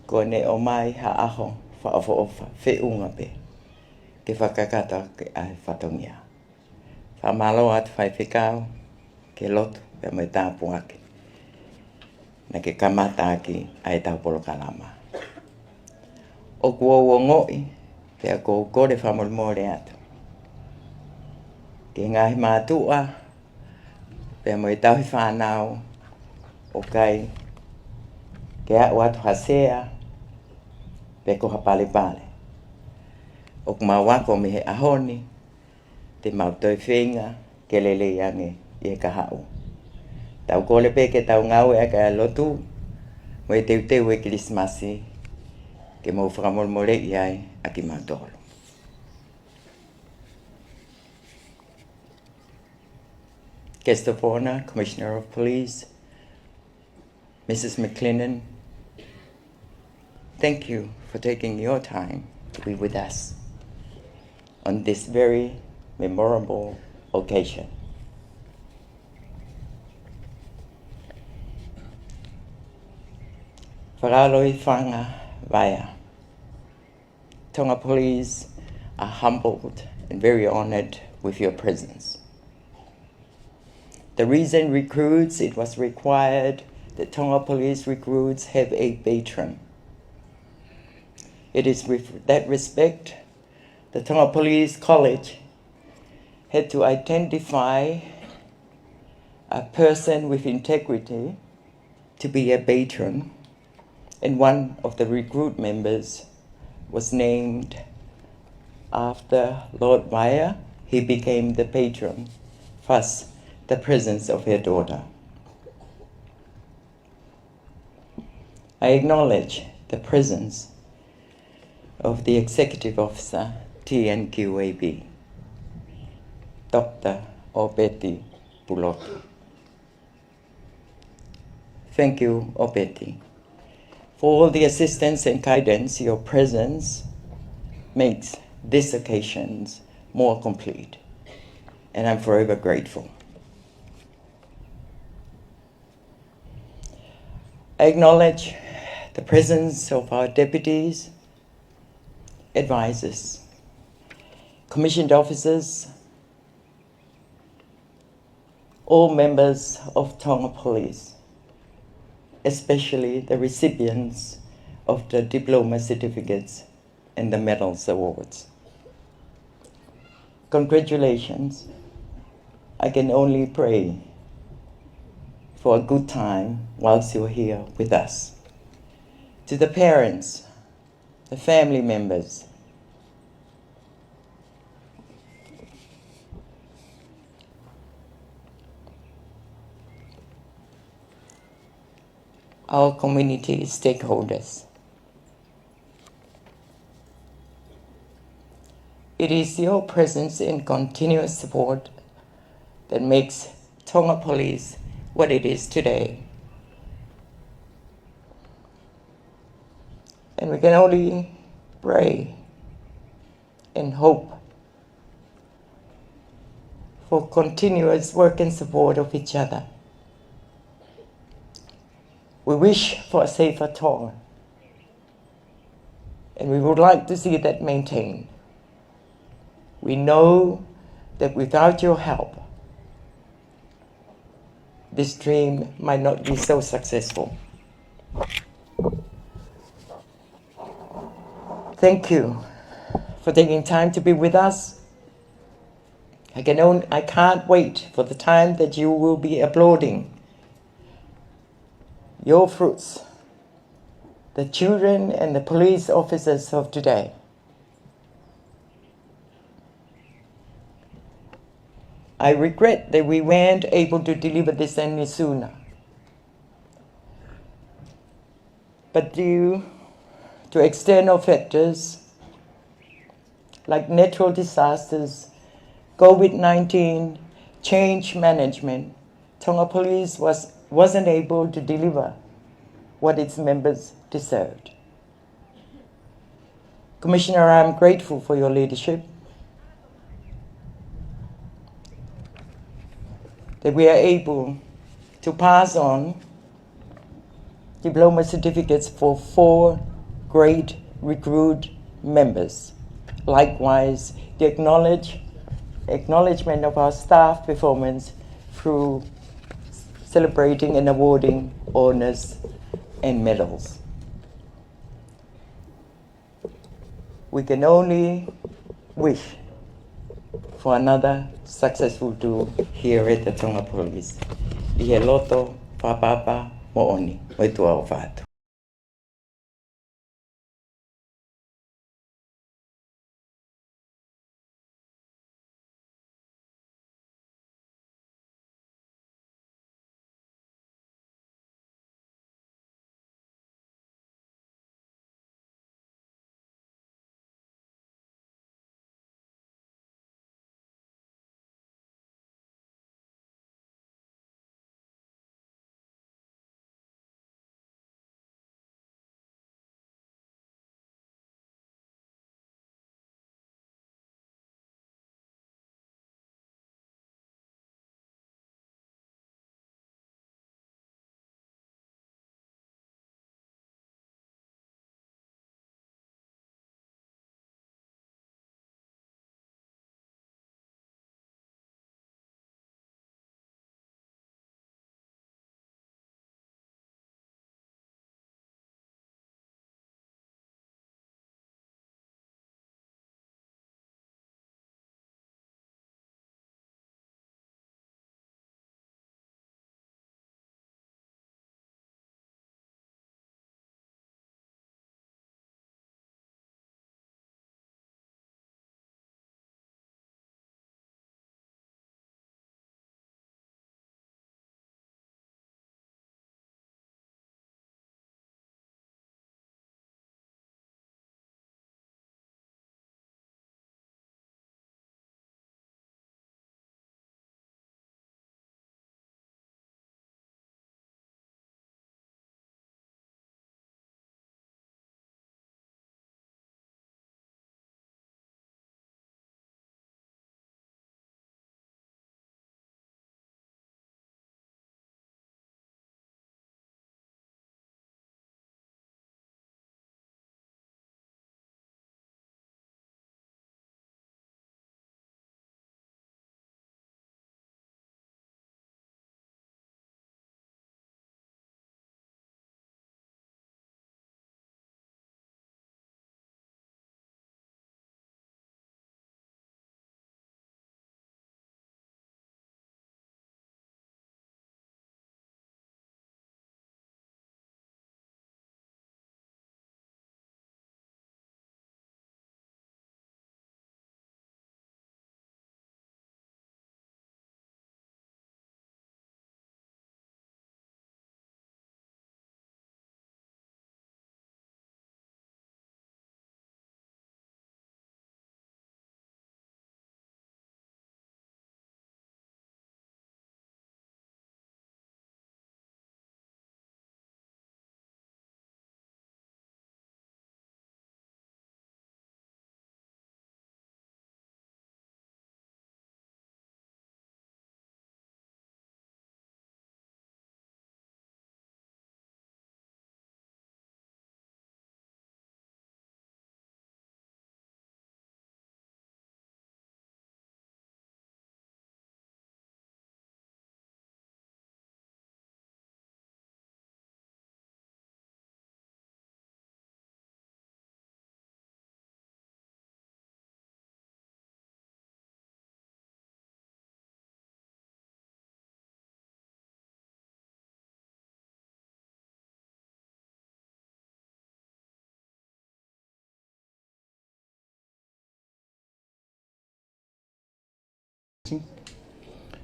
ko ʻene ʻomai ha ʻaho fakaʻofoʻofa feʻunga pē ke fakakakato ʻaki ʻa e fatongia. Fakamālō atu Faifekau ki he lotu pea mo e tāpuaki naʻa ke kamata ʻaki ʻa ʻetau polokalama. ʻOku ou ongoʻi, pea ʻoku ou kole fakamolemole atu ki he ngaahi mātuʻa pea mo e tauhi fānau, ʻoku ʻikai ke aʻu atu ha sea pe ko ha palepale. ʻOku mau ako mei he ʻaho ni, te mau toe feinga ke lelei ange ʻi he kahaʻu. Tau kole pē ke tau ngāueʻaki ʻa e lotu mo e teuteu ʻo e Kilisimasi ke mou fakamolemoleʻi ai ʻa kimautolu. Guest of Honor, Commissioner of Police, Missus McLennan, thank you for taking your time to be with us on this very memorable occasion. Fakaaloifanga Vaea. Tonga Police are humbled and very honored with your presence. The recent recruits, it was required that Tonga Police recruits have a patron. It is with that respect the Tonga Police College had to identify a person with integrity to be a patron, and one of the recruit members was named after Lord Vaea. He became the patron, thus the presence of her daughter. I acknowledge the presence of the Executive Officer, T N Q A B, Doctor ʻOpeti Pulotu. Thank you, ʻOpeti, for all the assistance and guidance. Your presence makes these occasions more complete, and I'm forever grateful. I acknowledge the presence of our deputies, advisors, commissioned officers, all members of Tonga Police, especially the recipients of the diploma certificates and the medals awards. Congratulations. I can only pray for a good time whilst you're here with us. To the parents, the family members, our community stakeholders. It is your presence and continuous support that makes Tonga Police what it is today. And we can only pray and hope for continuous work and support of each other. We wish for a safer Tonga, and we would like to see that maintained. We know that without your help, this dream might not be so successful. Thank you for taking time to be with us. I can only, I can't wait for the time that you will be applauding your fruits, the children and the police officers of today. I regret that we weren't able to deliver this any sooner. But due to external factors like natural disasters, COVID nineteen, change management, Tonga Police was, wasn't able to deliver what its members deserved. Commissioner, I'm grateful for your leadership, that we are able to pass on diploma certificates for four great recruit members. Likewise, the acknowledge, acknowledgement of our staff performance through celebrating and awarding honors and medals. We can only wish for another successful tour here at the Tonga Police. ʻI he loto fakaʻapaʻapa moʻoni, mo e tuʻa ʻofa atu.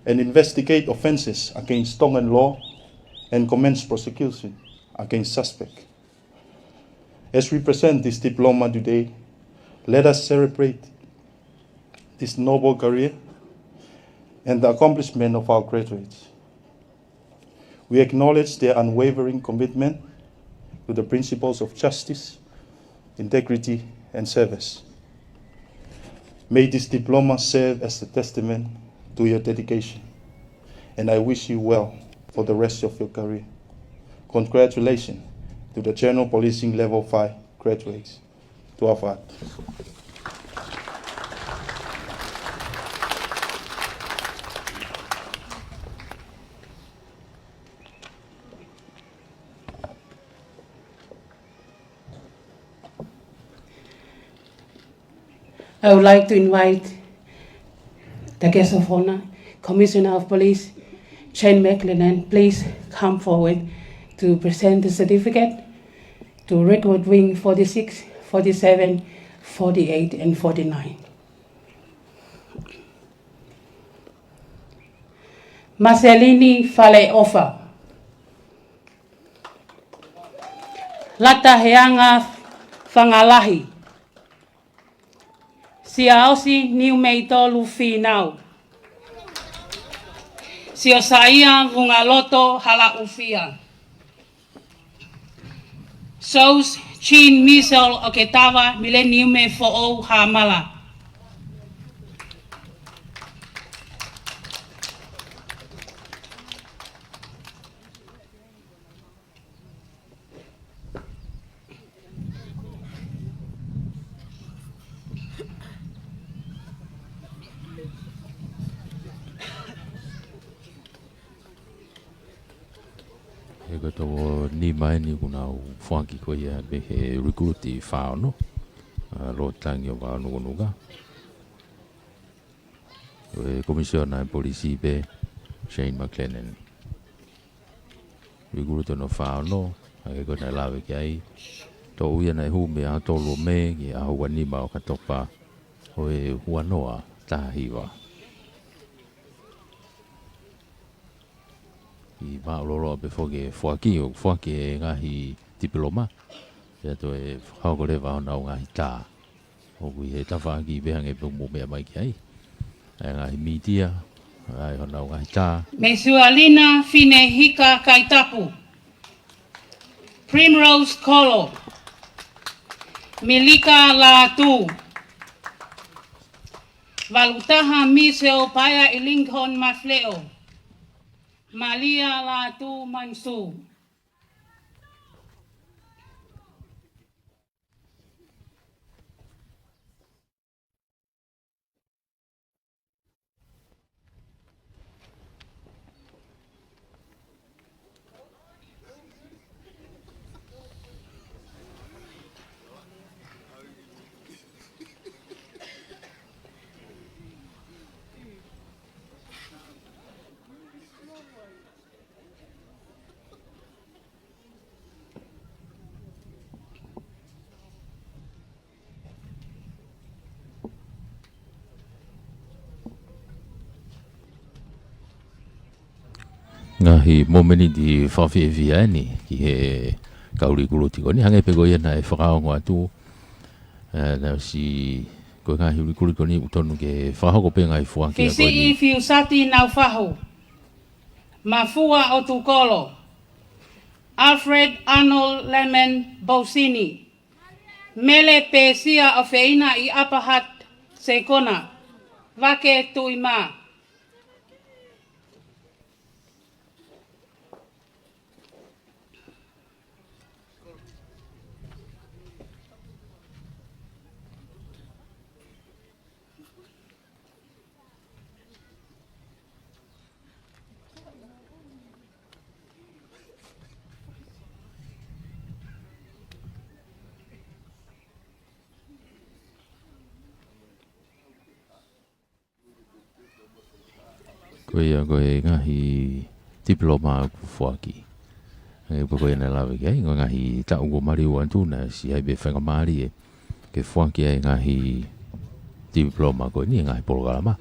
and investigate offenses against Tongan law and commence prosecution against suspect. As we present this diploma today, let us celebrate this noble career and the accomplishment of our graduates. We acknowledge their unwavering commitment to the principles of justice, integrity, and service. May this diploma serve as a testament to your dedication, and I wish you well for the rest of your career. Congratulations to the General Policing Level five graduates. Tuʻa ʻofa atu. I would like to invite the guest of honor, Commissioner of Police, Shane McLennan, please come forward to present the certificate to Recruit Wing forty-six, forty-seven, forty-eight, and forty-nine. Maselini Faleʻofa. Lataheanga Fangalahi. Siaosi Niumeitolu Fīnau. Siosaia Vungaloto Halaʻufia. Sous Jean Michel Oketava Mileniume Foʻou Hamala. He ko e toko nima eni kuo nau foaki ko ia mei he recruit fā ono, ʻa Lord Tangi ʻo Vaonukunuka. Ko e Komisiona ʻo e Polisi pē, Shane McLennan. Recruit hono fā ono, ʻa ia ko ē naʻe lave ki ai. Toʻo ia naʻe hū mei he ʻaho tolu ʻo Mē ki he ʻaho ua nima ʻo ʻOkatopa ʻo e ua noa taha hiva. ʻI māʻuloloa pē foki e foaki, ʻoku foaki e ngaahi tipiloma. Pea toe fakahoko leva honau ngaahi tā. ʻOku ʻi he tafaʻaki pē hangē pē ʻoku mou meʻa mai ki ai. ʻA e ngaahi mītia, ʻa e honau ngaahi tā. Mesualina Finehika Kaitapu. Primrose Kolo. Milika Lātū. Valu taha Michel Paea ʻi Lincoln Mafleʻo. Malia Lātū Mansū. Ngaahi momeniti fakafiefia eni ki he kau recruit ko eni, hangē pē ko ia naʻe fakaongo atu, ē, naʻe ʻosi ko e ngaahi recruit ko eni ʻoku totonu ke fakahoko pē ngaahi foaki ko eni. Fisiʻi Fiusati Naufahu. Mafua ʻOtukolo. Alfred Arnold Lemon Bousini. Mele Pēsia ʻOfeina ʻi Upper Hutt Sekona, Vake Tuʻimā. Ko ia ko e ngaahi tipiloma kuo foaki. Ē, pea ko ia naʻe lave ki ai, ko e ngaahi taʻu kuo maliu atu naʻe ʻosi ʻi ai pē faingamālie ke foaki ai e ngaahi tipiloma ko eni, ngaahi polokalama.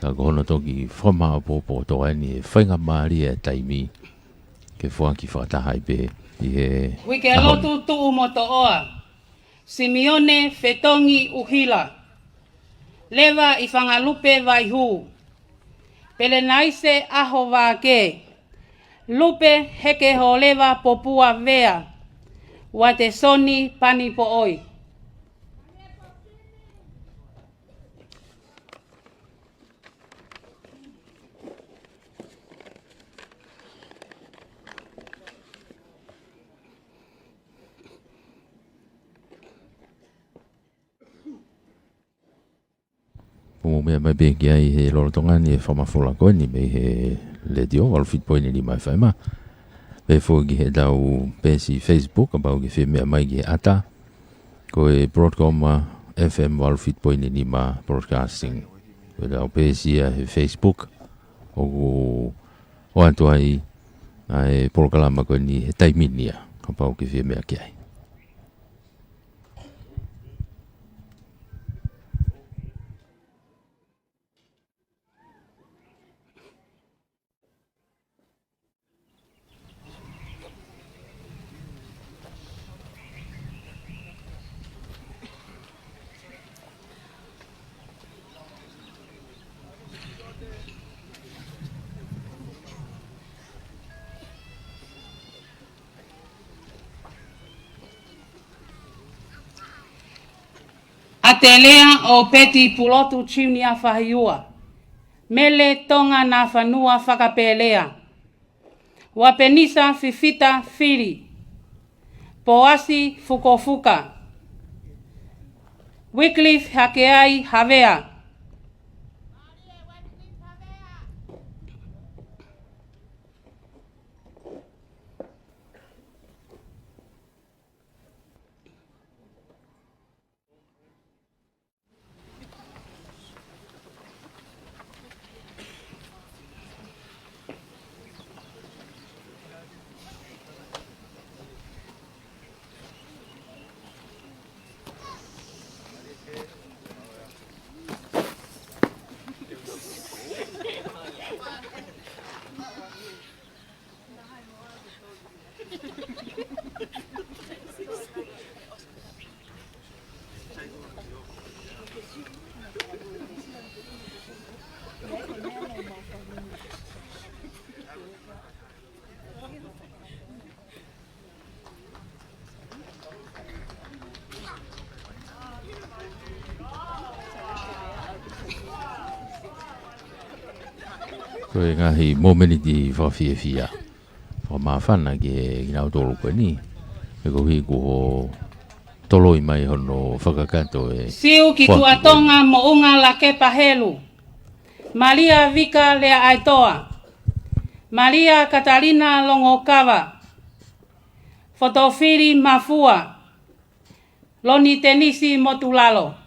Ka ko hono toki fakamaʻopoʻopo ʻeni e faingamālie e taimi ke foaki fakataha ai pē ʻi he Uike ʻaho ni. Lotu Tuʻumotoʻoa, Simione Fetongi ʻUhila, Leva ʻIfangalupe Vaihū, Pelenaise ʻAhovake, Lupe Hekeholeva Popua Vea, Uatesoni Pani Poʻoi. Mou meʻa mai pē ki ai he lolotonga ni e fakamafola ko eni mei he Letiō valu fitu poini nima F M. Pehē foki ki heʻetau peesi Facebook, kapau ʻoku ke fie meʻa mai ki he ʻata, ko e Broadcom F M valu fitu poini nima Broadcasting. Ko ʻetau peesi ia he Facebook, ʻoku ʻoatu ai ʻa e polokalama ko eni he taimi ni ia, kapau ʻoku ke fie meʻa ki ai. ʻAtelea ʻo Peti Pulotu Junior Fahiua, Mele Tonga Nafanua Fakapelea, Uapenisa Fifita Fili, Poasi Fukofuka, Wycliffe Hakeai Havea. Ko e ngaahi momeniti fakafiefia. Fakamāfana ki he kinautolu ko eni. He ko e hā kuo toloi mai hono fakakakato e Siu ki Tuʻa Tonga Moʻunga Lakepa Helu, Malia Vika Leaʻaetoa, Malia Katalina Longokava, Fotofili Mafua, Loni Tenisi Motulalo.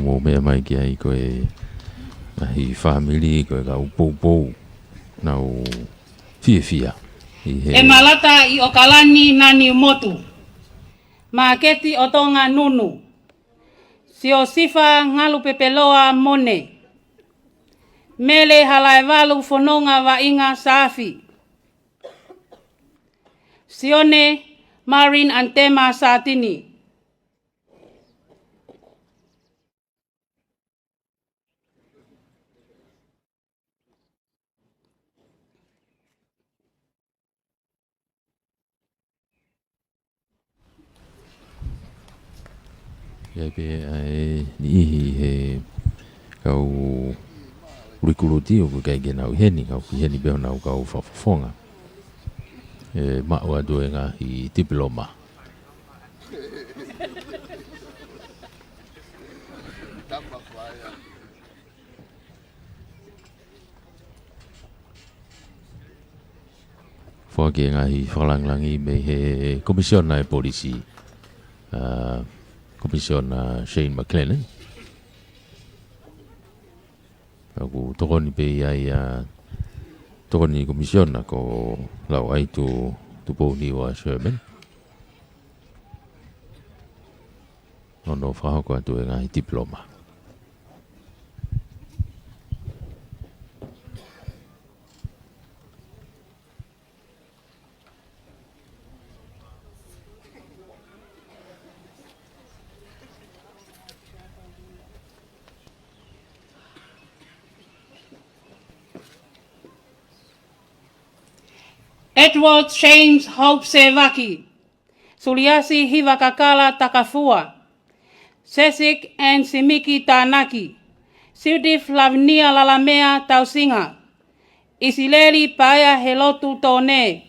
Mou meʻa mai ki ai ko e ngaahi fāmili, ko e kau poupou, nau fiefia ʻi he ʻEmalata ʻi ʻOkalani Naniumotu, Māketi ʻo Tonga Nunu, Siosifa Ngalupepeloa Mone, Mele Halaevalu Fononga Vaʻinga Saafi, Sione Marin Antema Satini. ʻI ai pē ʻa e niʻihi he kau likuluti ʻoku ʻikai ke nau ʻi heni, ka ʻoku ʻi heni pē honau kau fakafofonga. ʻE maʻu atu e ngaahi tipiloma. Foaki e ngaahi fakalāngilangi mei he Komisiona e Polisi, ʻa, Komisiona Shane McLennan. ʻOku tokoni pē ia ʻa e tokoni Komisiona ko Lauaitu Tupouniua Sherman. ʻO ne fakahoko atu e ngaahi tipiloma. Edward James Hope Sevaki, Suliasi Hivakakala Takafua, Sesik and Simiki Tanaki, Judith Lavinia Lalamea Tausinga, ʻIsileli Paea Helotu Tone.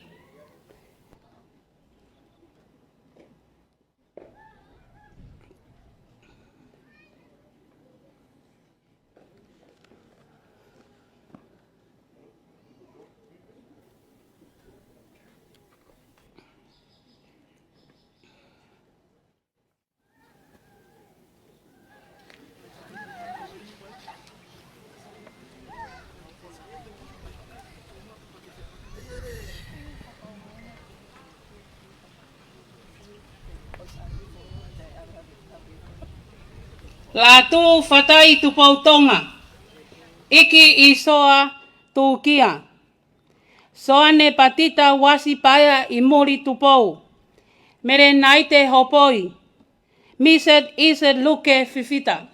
Lātū Fatai Tupou Tonga, ʻIki ʻIsoa Tūkia, Soane Patita Uasi Paea ʻImuli Tupou, Melenaite Hopoi, Miset Iset Luke Fifita.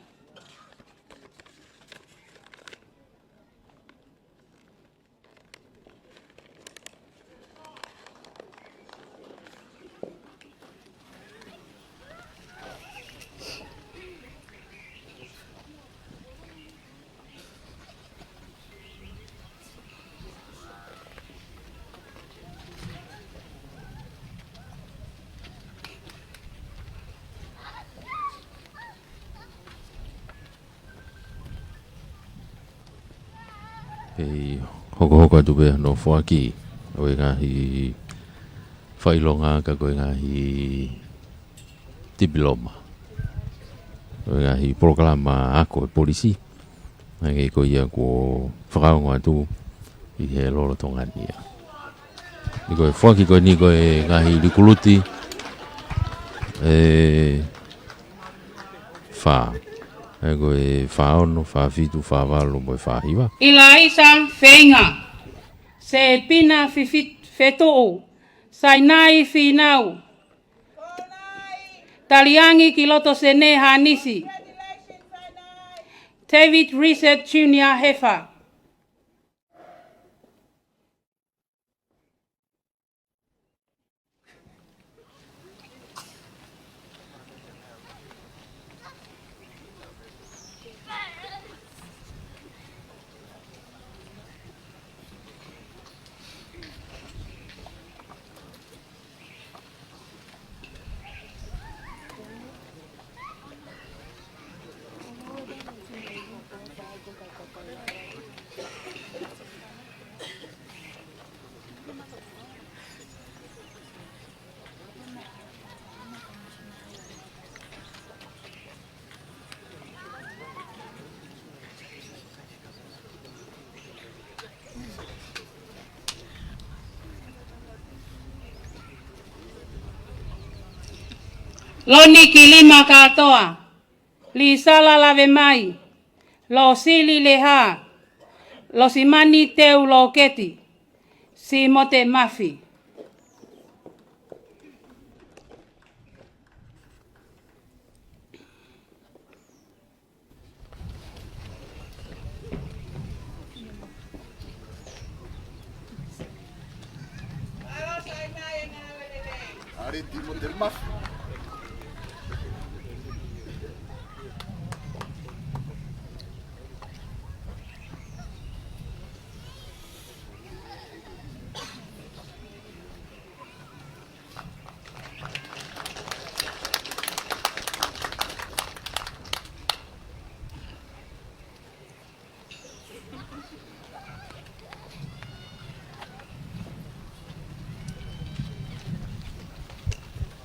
Pea hokohoko atu pē hono foaki ʻo e ngaahi fakaʻilonga ka ko e ngaahi tipiloma ʻo e ngaahi polokalama ako e polisi. Hangē ko ia kuo fakaongo atu ʻi he lolotonga ni ia. Ni ko e foaki ko eni ko e ngaahi likuluti ʻe fā. ʻE ko e fā ono, fā fitu, fā valu mo e fā hiva. ʻIlaisa Feinga, Sepina Fifi-, Fetuʻu, Sainai Finau, Taliangi ki loto Sene Hanisi, David Reset Junior Hefa. Loni Kilima Kātoa, Lisala Lavemai, Losili Leha, Losimani Teu Loketi, Simote Mafi.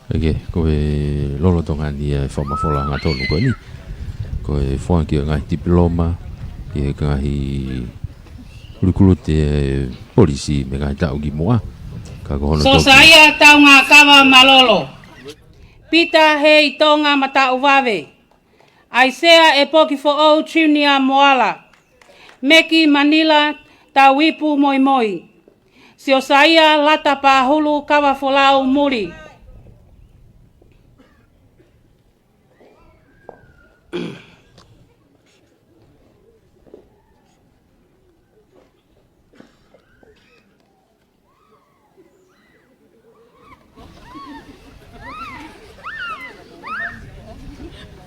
ʻIo, ko e lolotonga ni e fakamafola hangatonu ko eni. Ko e foaki ʻo e ngaahi tipiloma ki he ngaahi likuluti ʻa e polisi mei he ngaahi taʻu kimuʻa. Ka ko hono toki Sosaia Taungakava Malolo. Pita Heitonga Mataʻuvave. ʻAisea ʻEpokifoʻou Junior Moala. Meki Manila Tauipu Moimoi. Siosaia Lata Pahulu Kavafolau Muli.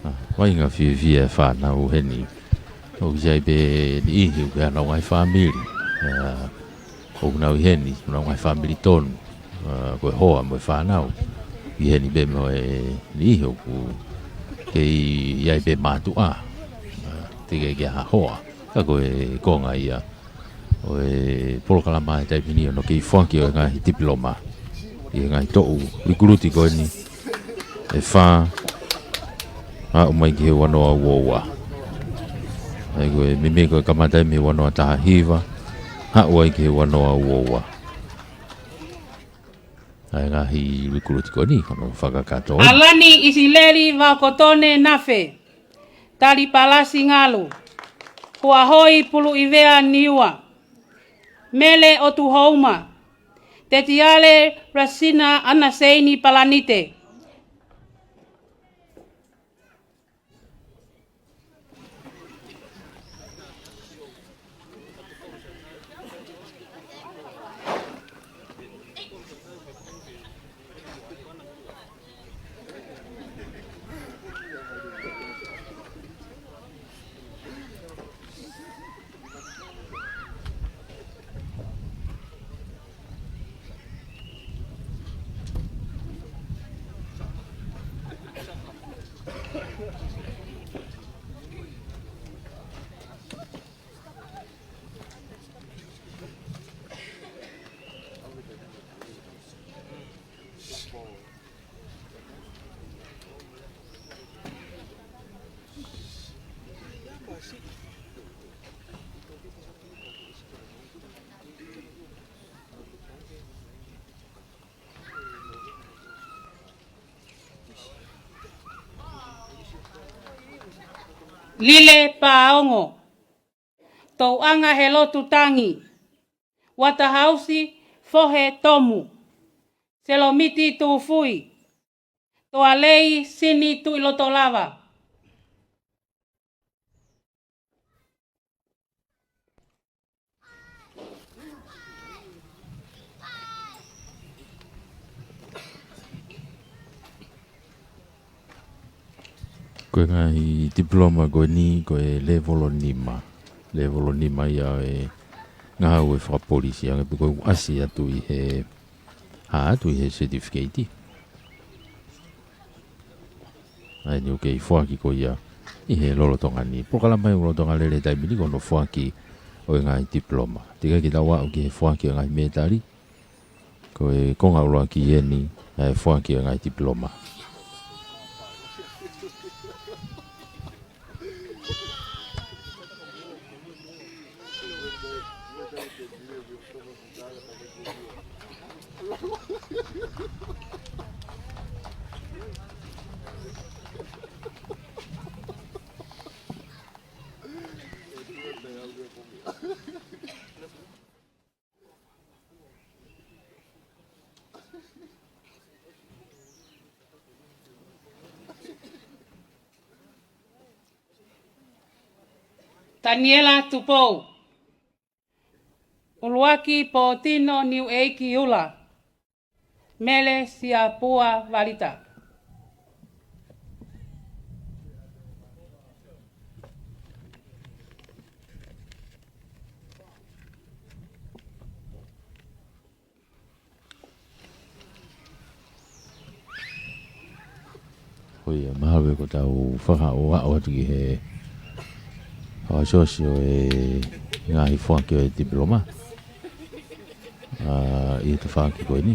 ʻA, vaʻinga fiefia e fānau heni. ʻOku ʻi ai pē niʻihi ʻoku ʻi ai honau ngaahi fāmili. ʻA, ʻoku nau ʻi heni, honau ngaahi fāmili tonu. ʻA, ko e hoa mo e fānau. ʻI heni pē mo e niʻihi ʻoku kei ʻi ai pē mātuʻa. ʻA, teʻeki ke ʻi ai ha hoa. Ka ko e konga ia ʻo e polokalama he taimi ni ʻo e kei foaki ʻo e ngaahi tipiloma ʻi he ngaahi toʻu likuluti ko eni ʻe fā, aʻu mai ki he ua noa ua ua. ʻA ia ko e meimei ko e kamata ia mei he ua noa taha hiva, aʻu ai ki he ua noa ua ua. ʻA e ngaahi likuluti ko eni, ko hono fakakātoa. ʻAlani ʻIsileli Vaokotone Nafe, Tali Palasi Ngalu, Huahoi Puluʻivea Niua, Mele ʻOtuhouma, Tetiale Rasina ʻAnaseini Palanite. Lile Paongo, Touʻanga Helotu Tangi, Uatahausi Fohe Tomu, Selomiti Tufui, Toalei Sini Tuʻilotolava. Ko e ngaahi tipiloma ko eni, ko e lēvolo nima. Lēvolo nima ia ʻo e ngāue fakapolisi, hangē pē ko e ʻasi atu ʻi he, hā atu ʻi he certificate. ʻA ia ʻoku kei foaki ko ia ʻi he lolotonga ni. Polokalama ʻi he lolotonga lele taimi ni ko hono foaki ʻo e ngaahi tipiloma. Teʻeki ke tau aʻu ki he foaki ʻo e ngaahi mētali. Ko e konga ʻuluaki eni ʻa e foaki ʻo e ngaahi tipiloma. Taniela Tupou. ʻUluaki Pōtino Niuʻeikiula, Mele Siapua Valita. Ko ia, mahalo ko ʻetau fakaʻoaʻoa atu ki he fakaʻosiʻosi ʻo e ngaahi foaki ʻo e tipiloma. ʻA, ʻi he tafaʻaki ko eni.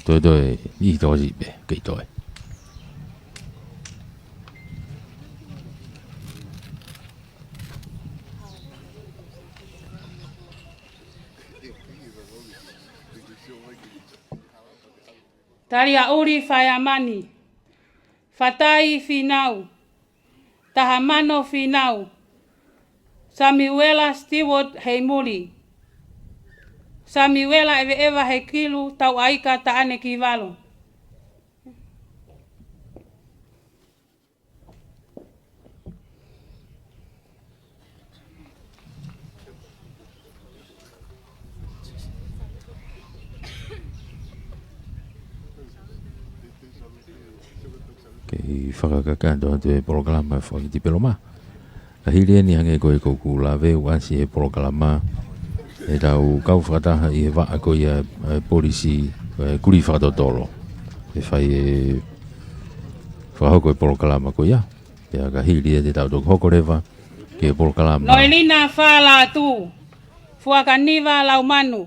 Toe toe, ʻi he tokosiʻi pē, kei toe. Taliaʻuli Faiamani, Fatai Fīnau, Tahamano Fīnau, Samiuela Stewart Heimuli, Samiuela ʻEveʻeva Hekilu Tauʻaika Taʻane Kivalo. Kei fakakakato atu e polokalama fakatipiloma. Ka hili eni hangē ko e ʻoku ou lave, ʻoku ʻasi he polokalama ʻetau kau fakataha ʻi he vaʻa ko ia e polisi, e kulī fakatotolo. ʻE fai e fakahoko e polokalama ko ia. Pea ka hili ia te tau toki hoko leva ki he polokalama. Noelina Fālātū, Fuakaniva Laumanu,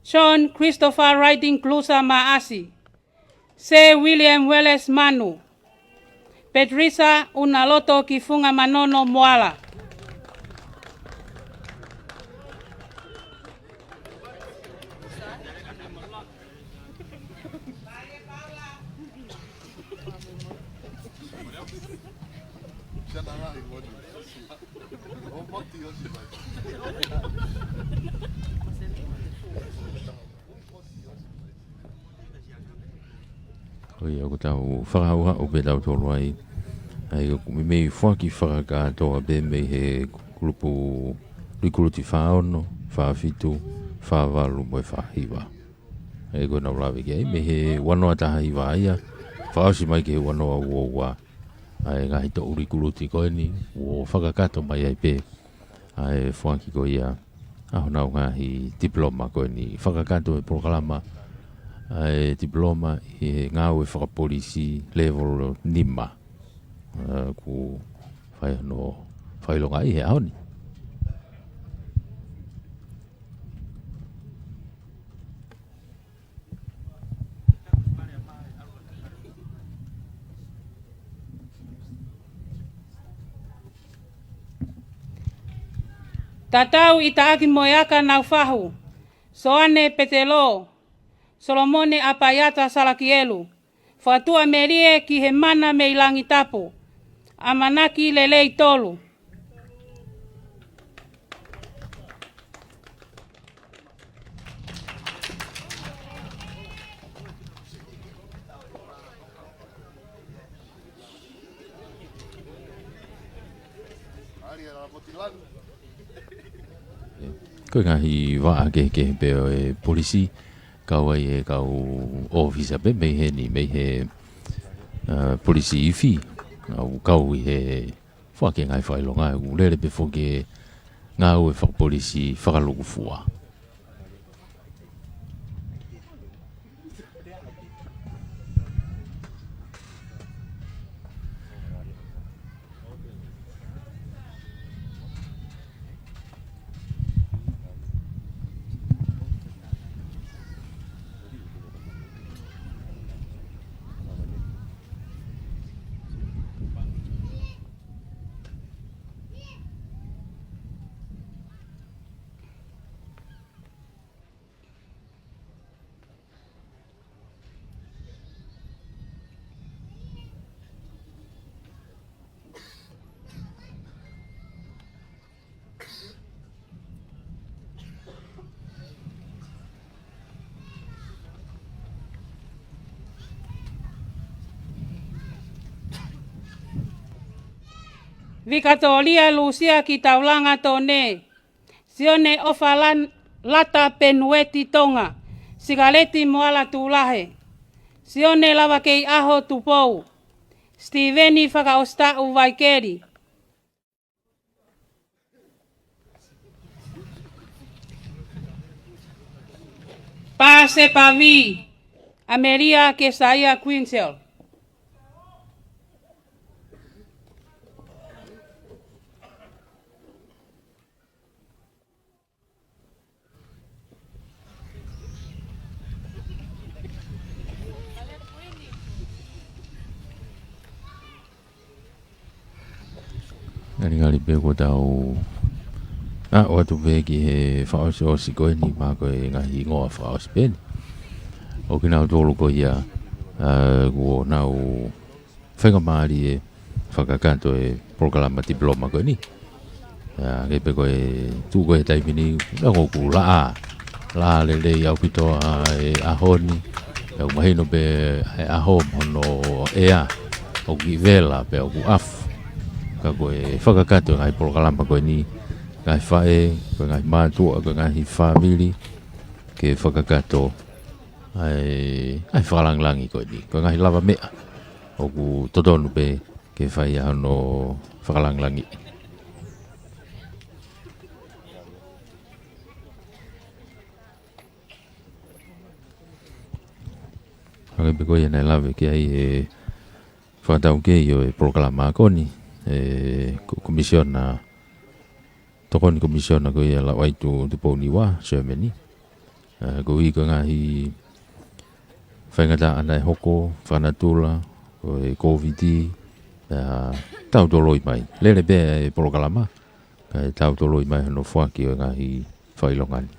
John Christopher Riding Cruiser Maʻasi, Sir William Wallace Manu, Patricia Unaloto Kifunga Manono Moala. Ko ia ʻoku tau fakahauhau pē tautolu ai. ʻA ia ʻoku meimei foaki fakakātoa pē mei he kulupu likuluti fā ono, fā fitu, fā valu mo e fā hiva. ʻA ia ko ʻenau lave ki ai, mei he ua noa taha hiva ia, fakaʻosi mai ki he ua noa ua ua. ʻA e ngaahi toʻu likuluti ko eni, ʻoku fakakakato mai ai pē ʻa e foaki ko ia ʻa honau ngaahi tipiloma ko eni. Fakakakato e polokalama ʻa e tipiloma ʻi he ngāue fakapolisi level nima. ʻA, ʻoku fai hono fakaʻilongaʻi he ʻaho ni. Tatau ʻi Taʻaki Moeaka Naufahu, Soane Petelo, Solomone ʻApaiata Salakielu, Fakatuʻamelie ki he Mana mei Langitapu, ʻAmanaki Lelei Tolu. Ko e ngaahi vaʻa kehekehe pē ʻo e polisi, kau ai e kau ʻōfisa pē mei heni, mei he, ā, polisi ifi, ʻoku kau ʻi he foaki e ngaahi fakaʻilonga, ʻoku lele pē foki e ngāue fakapolisi fakalūkufua. Vikatolia Lusia Kitaulanga Tone, Sione ʻOfa Lan-, Lata Penueti Tonga, Sikaleti Moala Tulahe, Sione Lavakeiʻaho Tupou, Sitiveni Fakaʻositaʻu Vaikeli, Pāsepavi ʻAmelia Kesaia Quinzel. Ngali pē kuo tau, ʻa, ʻoatu pē ki he fakaʻosiʻosi ko eni, pea ko e ngaahi hingoa fakaʻosi pē eni ʻo kinautolu ko ia, ʻa, kuo nau faingamālie fakakakato e polokalama tipiloma ko eni. ʻA, ke pē ko e tuʻu ko e taimi ni, naʻa ʻoku laʻā, laʻā lelei ʻaupito ʻa e ʻaho ni. ʻOku mahino pē ʻa e ʻaho mo hono ʻea, ʻoku kiʻi vela pea ʻoku ʻafu. Ka ko e fakakakato e ngaahi polokalama ko eni, ngaahi faʻē, ko e ngaahi mātuʻa, ko e ngaahi fāmili, ke fakakakato ʻa e, ʻa e fakalāngilangi ko eni. Ko e ngaahi lavameʻa ʻoku totonu pē ke fai ʻa hono fakalāngilangi. Hangē pē ko ia naʻe lave ki ai e fakataukei ʻo e polokalama ko eni, e ko-, Komisiona, Tokoni Komisiona ko ia Lauʻaitu Tupouniua, Siameni. ʻA, koeʻuhi ko e ngaahi faingataʻa naʻe hoko, fakanatula, ko e Kōviti, ʻa, tautoloi mai. Lele pē e polokalama, kae tautoloi mai hono foaki ʻo e ngaahi fakaʻilonga ni.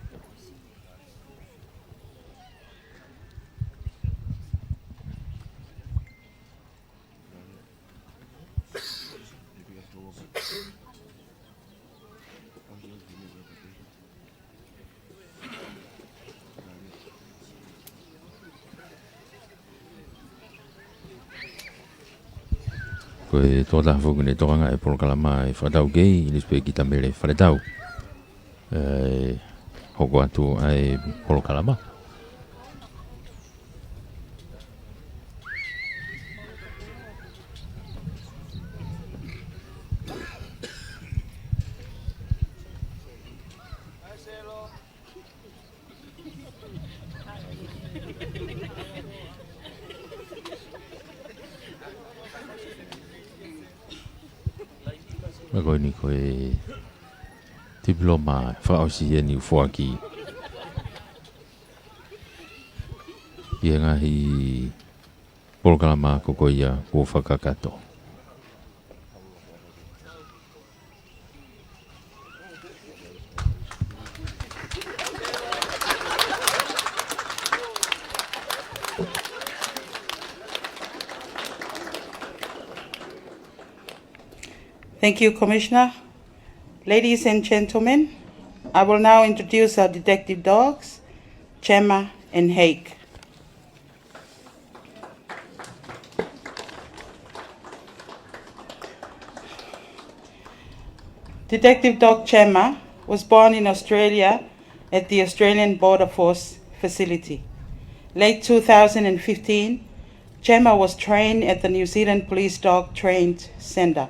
Ko e tokotaha foki naʻe tokanga e polokalama e fakataukei, ʻInisipēkita Mele Faletau. ʻE, hoko atu ʻa e polokalama. Pea ko eni ko e tipiloma fakaʻosi eni ʻoku foaki ʻi he ngaahi polokalama ko ia kuo fakakakato. Thank you, Commissioner. Ladies and gentlemen, I will now introduce our detective dogs, Gemma and Hake. Detective Dog Gemma was born in Australia at the Australian Border Force facility. Late two thousand fifteen, Gemma was trained at the New Zealand Police Dog Trained Centre.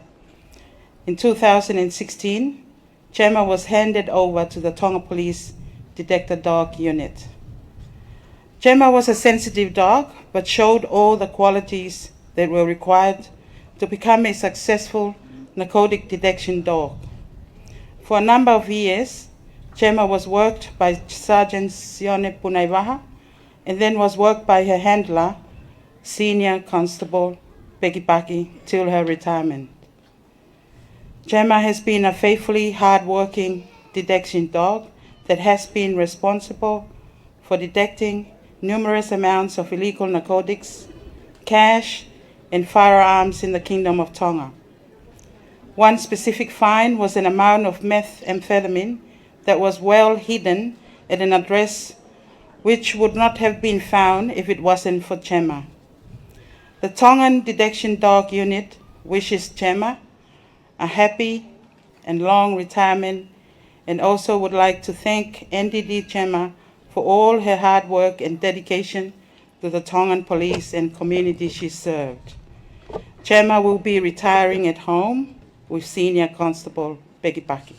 In two thousand sixteen, Gemma was handed over to the Tonga Police Detector Dog Unit. Gemma was a sensitive dog, but showed all the qualities that were required to become a successful narcotic detection dog. For a number of years, Gemma was worked by Sergeant Sione Punaivaha and then was worked by her handler, Senior Constable Peggy Paki, till her retirement. Gemma has been a faithfully hard-working detection dog that has been responsible for detecting numerous amounts of illegal narcotics, cash, and firearms in the Kingdom of Tonga. One specific find was an amount of methamphetamine that was well hidden at an address which would not have been found if it wasn't for Gemma. The Tongan Detection Dog Unit wishes Gemma a happy and long retirement, and also would like to thank N D D Gemma for all her hard work and dedication to the Tongan police and community she served. Gemma will be retiring at home with Senior Constable Peggy Paki.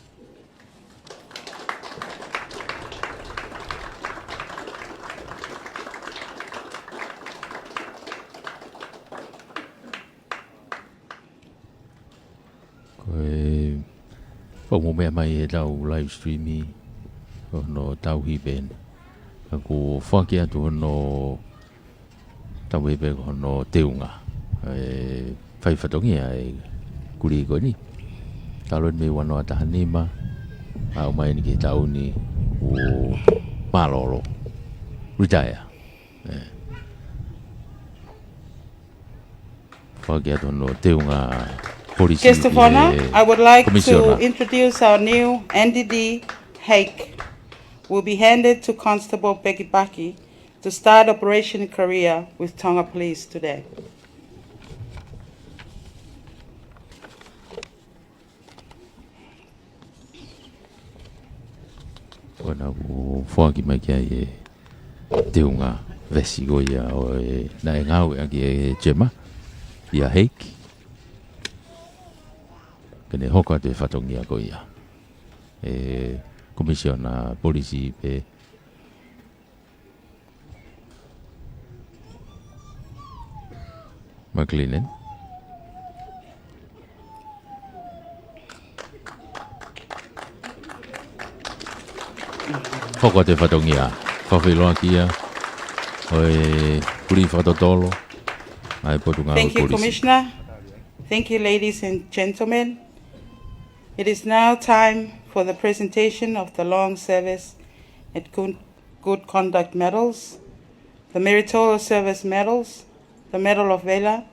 Ko e fakamoʻoni mai ʻetau live stream ʻi hono tauhi pē eni. Ka kuo foaki atu hono tauhi pē ko hono teunga. ʻE fai fatongia e kulī ko eni. Talu eni mei ua noa taha nima, aʻu mai eni ki he taʻu ni ʻoku mālōlō. Retire. ʻE. Foaki atu hono teunga polisi. Guest of honor, I would like to introduce our new N D D hake. Will be handed to Constable Becky Bucky to start Operation Career with Tonga Police today. ʻOku foaki mai ki ai e teunga vesi ko ia ʻo e naʻe ngāueʻaki ʻe Jemma ʻia Hake. Ke ne hoko atu e fatongia ko ia. ʻE Komisiona Polisi pē McLennan. Hoko atu e fatongia. Fakafeʻiloaki ia ʻo e puli fakatotolo ʻa e Potungāue Polisi. Thank you, Commissioner. Thank you, ladies and gentlemen. It is now time for the presentation of the long service and good, good conduct medals, the meritorious service medals, the Medal of Valor,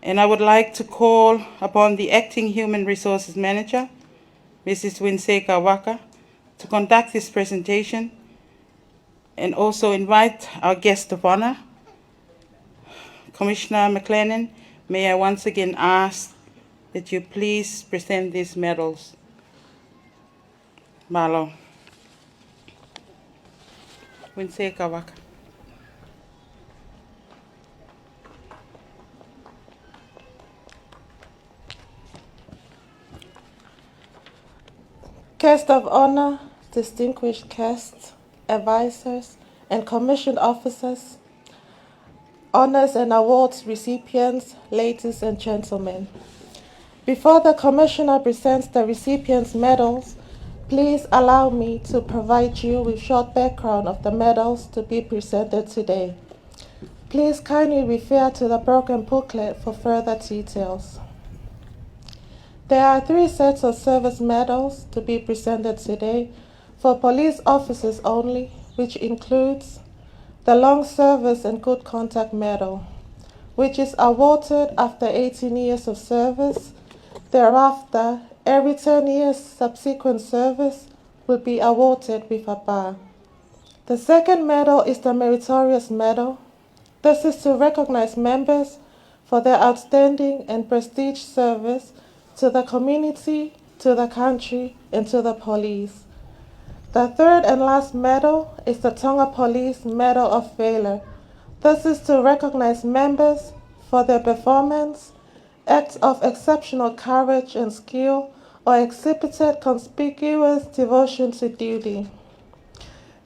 and I would like to call upon the Acting Human Resources Manager, Missus Winseka Waka, to conduct this presentation and also invite our guest of honor, Commissioner McLennan. May I once again ask that you please present these medals. Mālō. Winseka Waka. Guest of honor, distinguished guests, advisors, and commissioned officers, honors and awards recipients, ladies and gentlemen. Before the Commissioner presents the recipients' medals, please allow me to provide you with short background of the medals to be presented today. Please kindly refer to the program booklet for further details. There are three sets of service medals to be presented today for police officers only, which includes the Long Service and Good Conduct Medal, which is awarded after eighteen years of service. Thereafter, every ten years subsequent service will be awarded with a bar. The second medal is the Meritorious Medal. This is to recognize members for their outstanding and prestige service to the community, to the country, and to the police. The third and last medal is the Tonga Police Medal of Valor. This is to recognize members for their performance, acts of exceptional courage and skill, or exhibited conspicuous devotion to duty.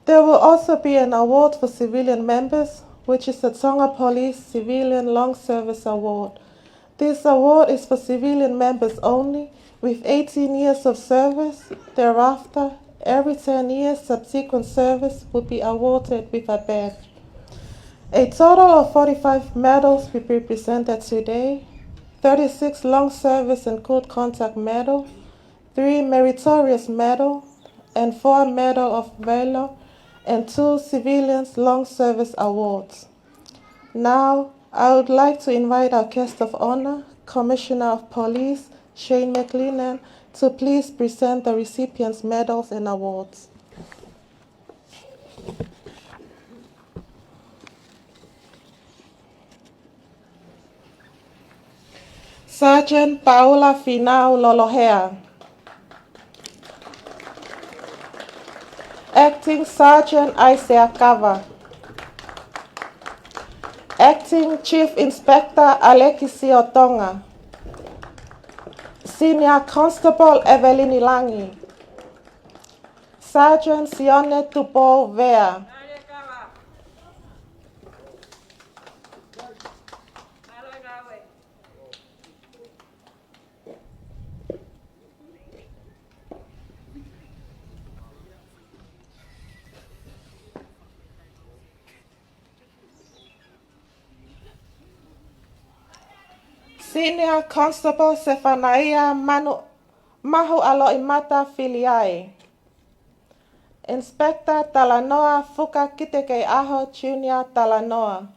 There will also be an award for civilian members, which is the Tonga Police Civilian Long Service Award. This award is for civilian members only, with eighteen years of service. Thereafter, every ten years subsequent service will be awarded with a badge. A total of forty-five medals will be presented today, thirty-six Long Service and Good Conduct Medal, three Meritorious Medal, and four Medal of Valor, and two Civilians Long Service Awards. Now, I would like to invite our guest of honor, Commissioner of Police, Shane McLennan, to please present the recipients' medals and awards. Sergeant Paula Finau Lolohea. Acting Sergeant Aisea Kava. Acting Chief Inspector Alekisio Tonga. Senior Constable Evelyn Langi. Sergeant Sione Tupou Vea. Senior Constable Sefanaia Manu Mahuʻaloʻimata Filiai. Inspector Talanoa Fuka Kitekeiʻaho Junior Talanoa.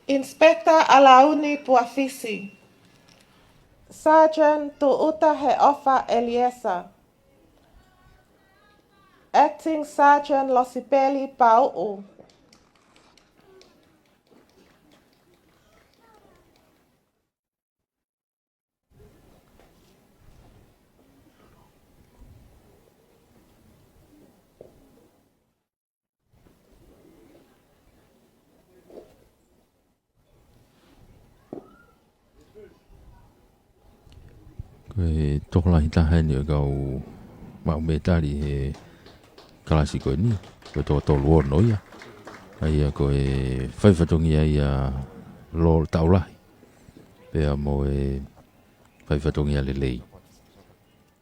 Inspector ʻAlauni Puafisi. Sergeant Tuʻuta Heʻofa Eliesa. Acting Sergeant Losipeli Pauʻu. Ko e tokolahi taha eni ʻo e kau maʻu mētali he kalasi ko eni, ko e toko tolu ono ia. ʻA ia ko e faifatongia ia Lord Taulahi, pea mo e faifatongia lelei.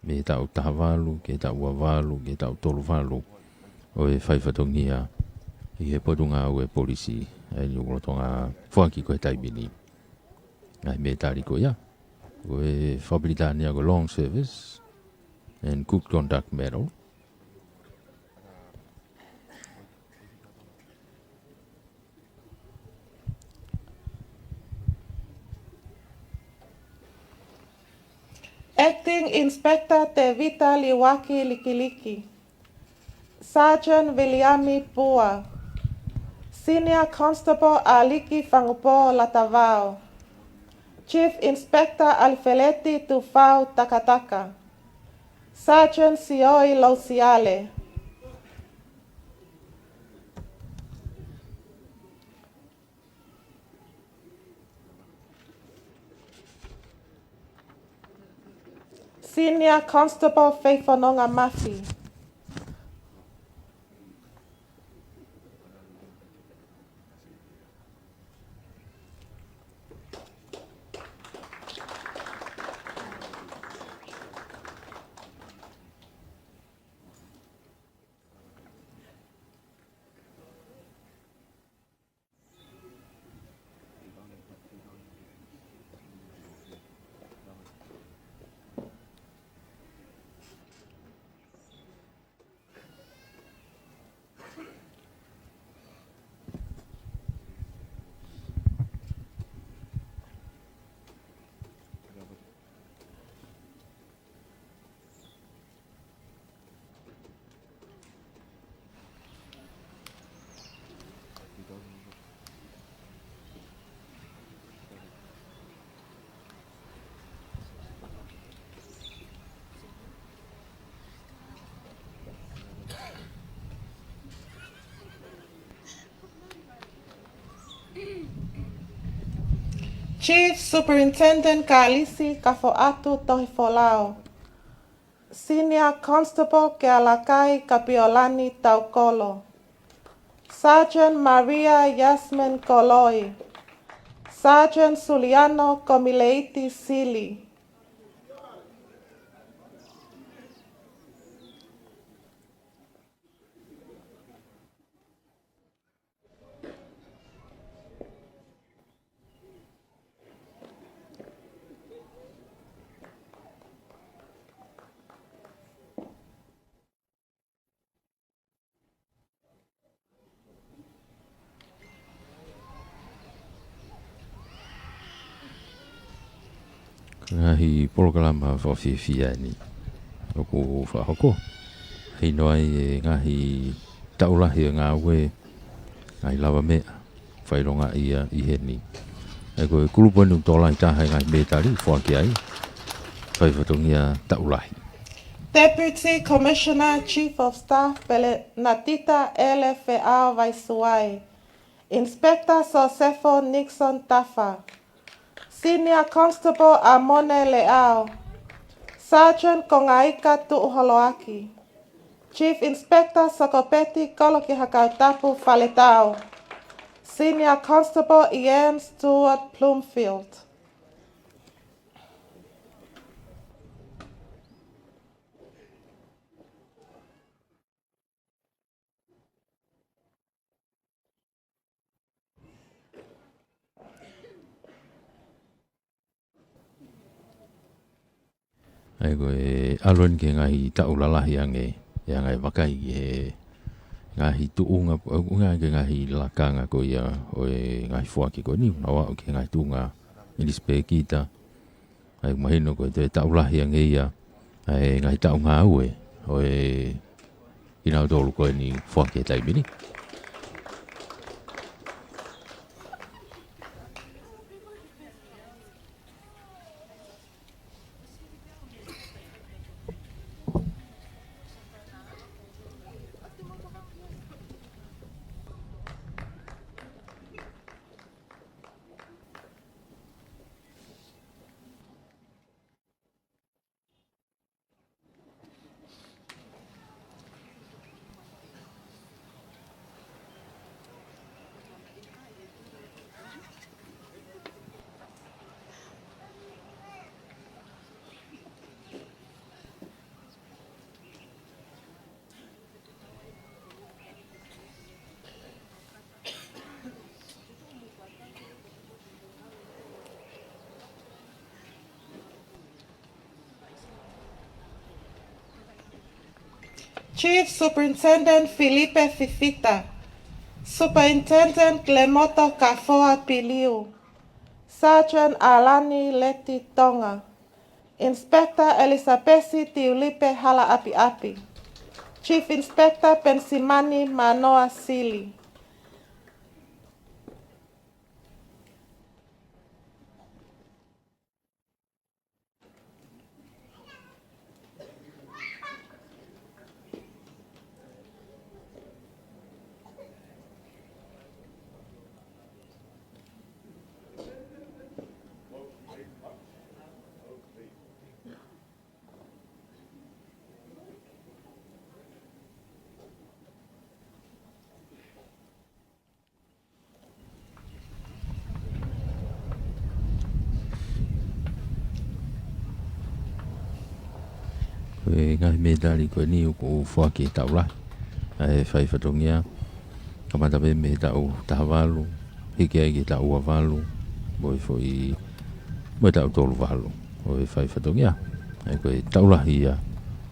Mei he taʻu taha valu, ki he taʻu ua valu, ki he taʻu tolu valu, ʻo e faifatongia ʻi he Potungāue Polisi ʻa e Niu Lolotonga, foaki ko e taimi ni. Ngaahi mētali ko ia. Ko e fakapilitānia ko e Long Service and Good Conduct Medal. Acting Inspector Tevita Liuaki Likiliki. Sergeant Viliami Pua. Senior Constable ʻAliki Fangupō Latavao. Chief Inspector ʻAlifeleti Tufau Takataka. Sergeant Sioi Lousiale. Senior Constable Feifononga Mafi. Chief Superintendent Kalisi Kafoatu Tohifolau. Senior Constable Kealakai Kapiolani Taukolo. Sergeant Maria Yasmin Koloi. Sergeant Suliano Komileiti Sili. Ngaahi polokalama fakafiefia eni ʻoku fakahoko. Hino ai e ngaahi taʻu lahi e ngāue, ngaahi lavameʻa, fakaʻilongaʻi ia ʻi heni. ʻA ia ko e kulupu eni ʻoku tokolahi taha e ngaahi mētali, foaki ai, faifatongia taʻu lahi. Deputy Commissioner Chief of Staff Pelenatita Ele Feʻao Vaisuai. Inspector Sosefo Nixon Tafa. Senior Constable Amone Leao. Sergeant Kongaika Tuʻuholoaki. Chief Inspector Sokopeti Kolokihaʻakautapu Faletau. Senior Constable Ian Stewart Bloomfield. ʻA ia ko e ʻalu eni ki he ngaahi taʻu lalahi ange, ʻe hanga ʻe he vakai ki he ngaahi tuʻunga, ʻo ngaahi, ki he ngaahi lakanga ko ia ʻo e ngaahi foaki ko eni, ʻo aʻu ki he ngaahi tuʻunga ʻinisipēkita. ʻA ia ʻoku mahino ko e toe taʻu lahi ange ia ʻa e ngaahi taʻu ngāue ʻo e kinautolu ko eni foaki he taimi ni. Chief Superintendent Filipe Fifita. Superintendent Klemoto Kafoa Piliu. Sergeant Alani Leti Tonga. Inspector Elisapesi Tiulipe Halaʻapiʻapi. Chief Inspector Pensimani Manoa Sili. Ko e ngaahi mētali ko eni ʻoku foaki he taʻu lahi ʻa e fai fatongia. Kamata pē mei he taʻu taha valu, hiki ai ki he taʻu ua valu, mo e foʻi, mo e taʻu tolu valu ʻo e fai fatongia. ʻA ia ko e taʻu lahi ia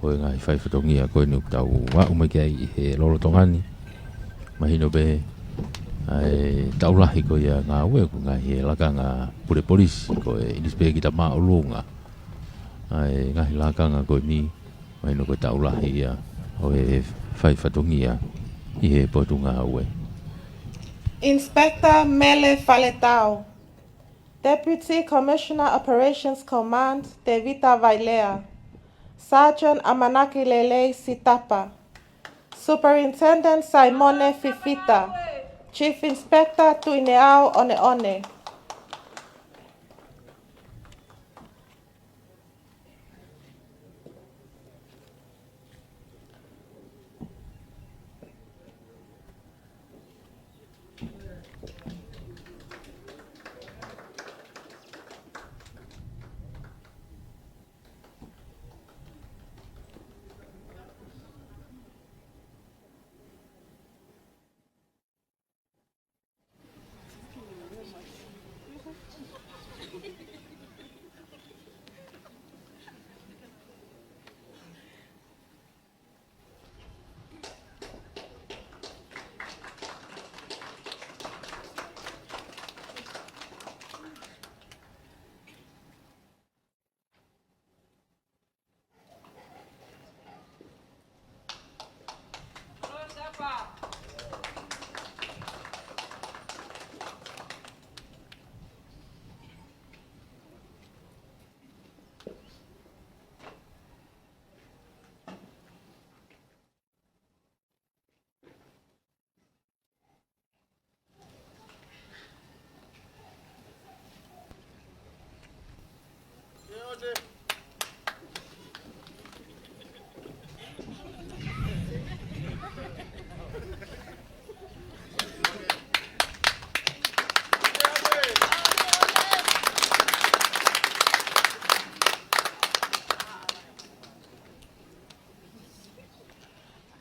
ʻo e ngaahi fai fatongia ko eni ʻoku tau aʻu mai ki ai ʻi he lolotonga ni. Mahino pē ʻa e taʻu lahi ko ia ngāue ko e ngaahi lakanga pule polisi, ko e ʻinisipēkita māʻolunga. ʻA e ngaahi lakanga ko eni, mahino ko e taʻu lahi ia ʻo e fai fatongia ʻi he Potungāue. Inspector Mele Faletau. Deputy Commissioner Operations Command, Tevita Vailea. Sergeant ʻAmanaki Lelei Sitapa. Superintendent Saimone Fifita. Chief Inspector Tuʻineau ʻOneʻone.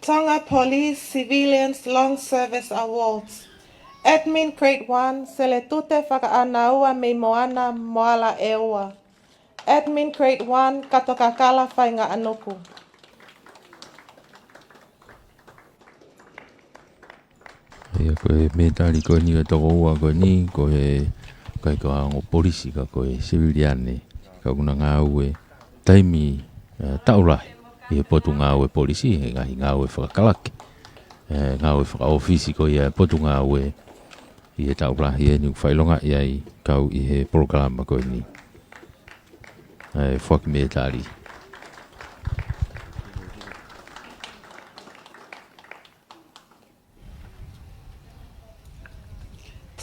Tonga Police Civilians Long Service Awards. Admin Grade one, Seletute Fakaʻanaua mei Moana, Moala ʻEua. Admin Grade one, Katokakala Faingaʻanuku. ʻA ia ko e mētali ko eni ʻe toko ua ko eni, ko e ʻikai ko ha ongo polisi ka ko e siviliane, ka ʻoku na ngāue taimi, ē, taʻu lahi ʻi he Potungāue Polisi, he ngaahi ngāue fakakalake, ē, ngāue fakaʻofisi ko ia ʻa e Potungāue ʻi he taʻu lahi eni ʻoku fakaʻilongaʻi ai kau ʻi he polokalama ko eni. ʻA e foaki mētali.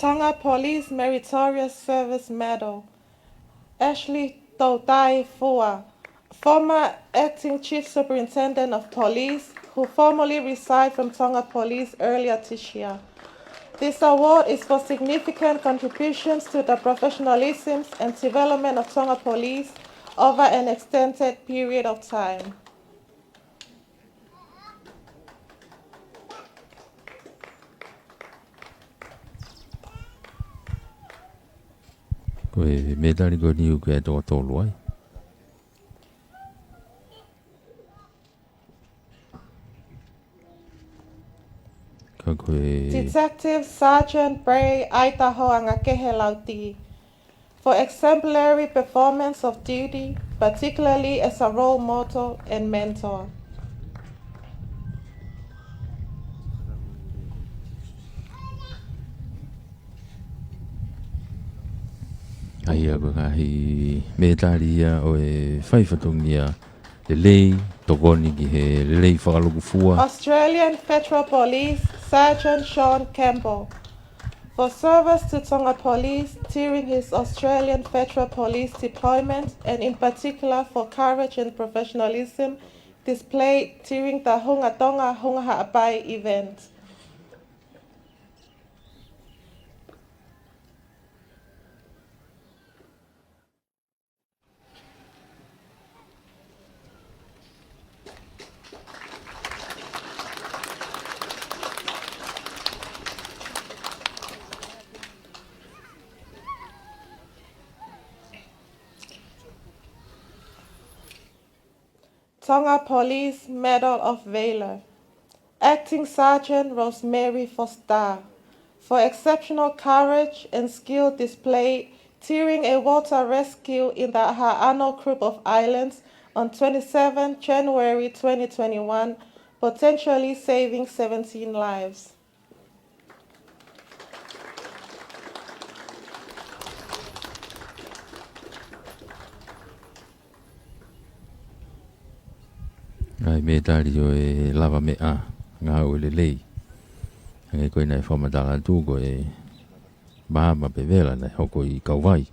Tonga Police Meritorious Service Medal, Ashley Toutai Fua, former Acting Chief Superintendent of Police, who formally resigned from Tonga Police earlier this year. This award is for significant contributions to the professionalism and development of Tonga Police over an extended period of time. Ko e mētali ko eni ʻoku ʻi ai e toko tolu ai. Ka ko e Detective Sergeant Bray Aitaho Angakehe Lauti, for exemplary performance of duty, particularly as a role model and mentor. ʻA ia ko e ngaahi mētali ia ʻo e fai fatongia lelei, tokoni ki he lelei fakalukufua. Australian Federal Police, Sergeant Sean Campbell, for service to Tonga Police during his Australian Federal Police deployment, and in particular for courage and professionalism displayed during the Hunga Tonga Hunga Haʻapai event. Tonga Police Medal of Valour, Acting Sergeant Rosemary Foster, for exceptional courage and skill displayed during a water rescue in the Haʻano group of islands on twenty-seventh January twenty twenty-one, potentially saving seventeen lives. ʻA e mētali ʻo e lavameʻa, ngāue lelei. Hangē ko ia naʻe fakamatala atu ko e mahama pe vela naʻe hoko ʻi Kauvai.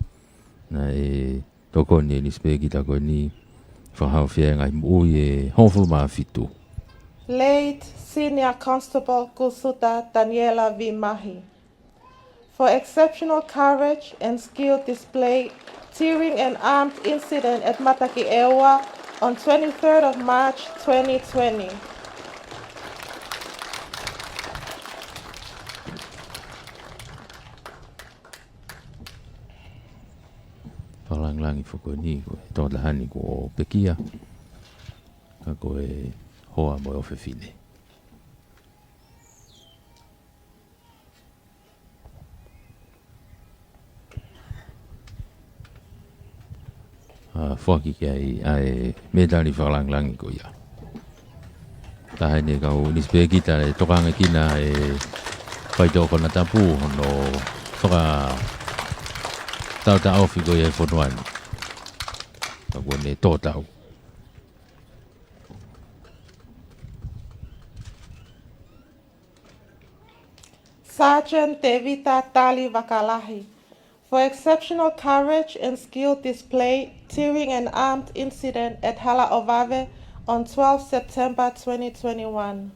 Naʻe tokoni e nisipēkita ko eni fakahaofi e ngaahi moʻui ʻe hongofulu mā fitu. Late Senior Constable Kusuta Daniela Vimahi, for exceptional courage and skill displayed during an armed incident at Matakiʻeua on twenty-third of March twenty twenty. Fakalangilangi foki eni ko e tokotaha ni kuo pekia, ka ko e hoa mo e ʻofefine. ʻA, foaki ki ai ʻa e mētali fakalangilangi ko ia. Taha eni e kau nisipēkita ʻe tokanga ki ai ʻe Faitoʻo Konatapu hono fakatautaofi ko ia e fonua ni. Ka kuo ne tō tau. Sergeant Tevita Tali Vakalahi, for exceptional courage and skill displayed during an armed incident at Halaʻovave on twelfth September twenty twenty-one.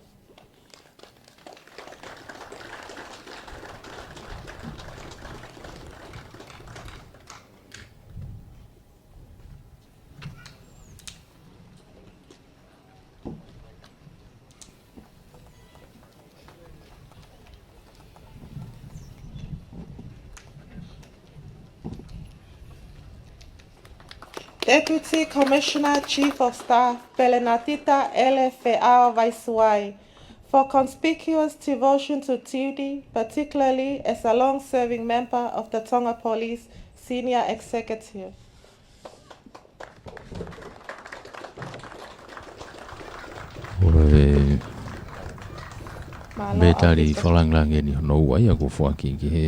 Deputy Commissioner Chief of Staff, Pelenatita Ele Feao Vaisuai, for conspicuous devotion to duty, particularly as a long-serving member of the Tonga Police Senior Executive. Ko e mētali fakalāngilangi ʻeni hono ua ia kuo foaki ki he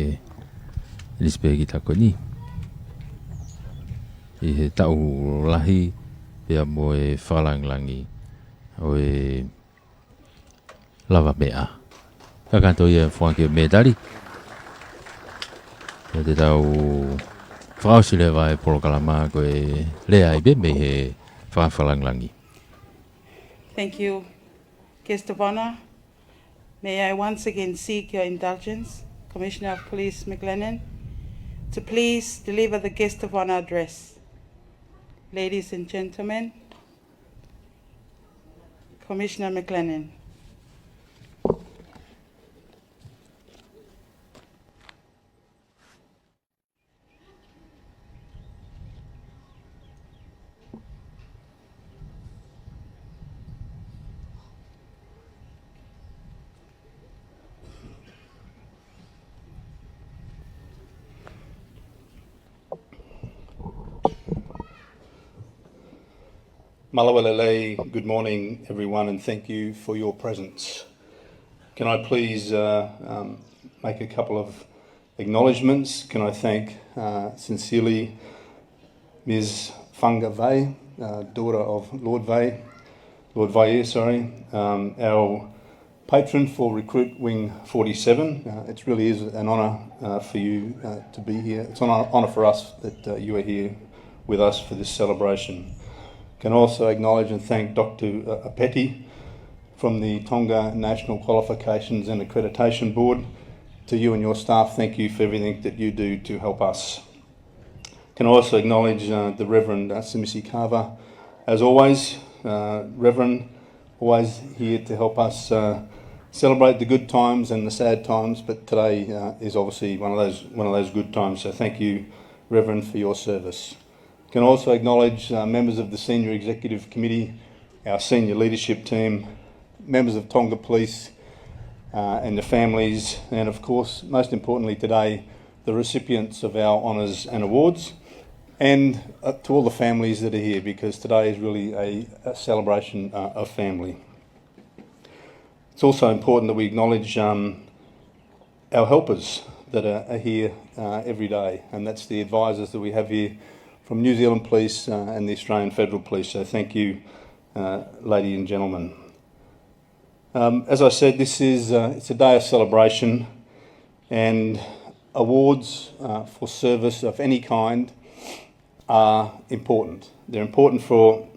lisi pē ki he taʻu ko eni. ʻI he taʻu lahi pea mo e fakalāngilangi ʻo e lavameʻa. Kakato ia foaki e mētali. Pea te tau fakaʻosi leva e polokalama ko e lea ai pē mei he fakalāngilangi. Thank you, Guest of Honour. May I once again seek your indulgence, Commissioner of Police McLennan, to please deliver the Guest of Honour address. Ladies and gentlemen, Commissioner McLennan. Mālō e lelei, good morning, everyone, and thank you for your presence. Can I please, uh, um, make a couple of acknowledgements? Can I thank, uh, sincerely Miss Fanga Vei, uh, daughter of Lord Vei, Lord Vei, sorry, um, our patron for Recruit Wing forty-seven. Uh, it really is an honour, uh, for you, uh, to be here. It's an honour for us that, uh, you are here with us for this celebration. Can also acknowledge and thank Doctor Apeti from the Tonga National Qualifications and Accreditation Board. To you and your staff, thank you for everything that you do to help us. Can also acknowledge, uh, the Reverend, uh, Simisi Kava. As always, uh, Reverend, always here to help us, uh, celebrate the good times and the sad times, but today, uh, is obviously one of those, one of those good times. So thank you, Reverend, for your service. Can also acknowledge, uh, members of the Senior Executive Committee, our senior leadership team, members of Tonga Police, uh, and the families, and of course, most importantly today, the recipients of our honours and awards, and, uh, to all the families that are here, because today is really a, a celebration, uh, of family. It's also important that we acknowledge, um, our helpers that are, are here, uh, every day, and that's the advisors that we have here from New Zealand Police, uh, and the Australian Federal Police. So thank you, uh, ladies and gentlemen. Um, as I said, this is, uh, it's a day of celebration, and awards, uh, for service of any kind are important. They're important for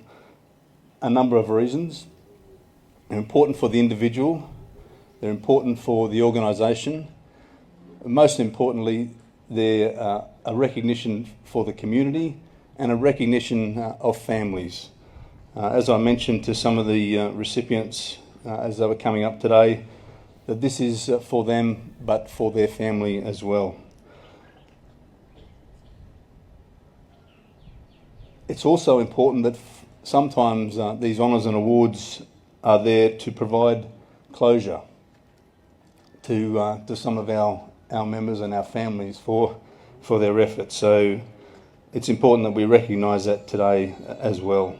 a number of reasons. They're important for the individual. They're important for the organisation. Most importantly, they're, uh, a recognition for the community and a recognition, uh, of families. Uh, as I mentioned to some of the, uh, recipients, uh, as they were coming up today, that this is, uh, for them, but for their family as well. It's also important that f-, sometimes, uh, these honours and awards are there to provide closure to, uh, to some of our, our members and our families for, for their efforts. So it's important that we recognise that today as well.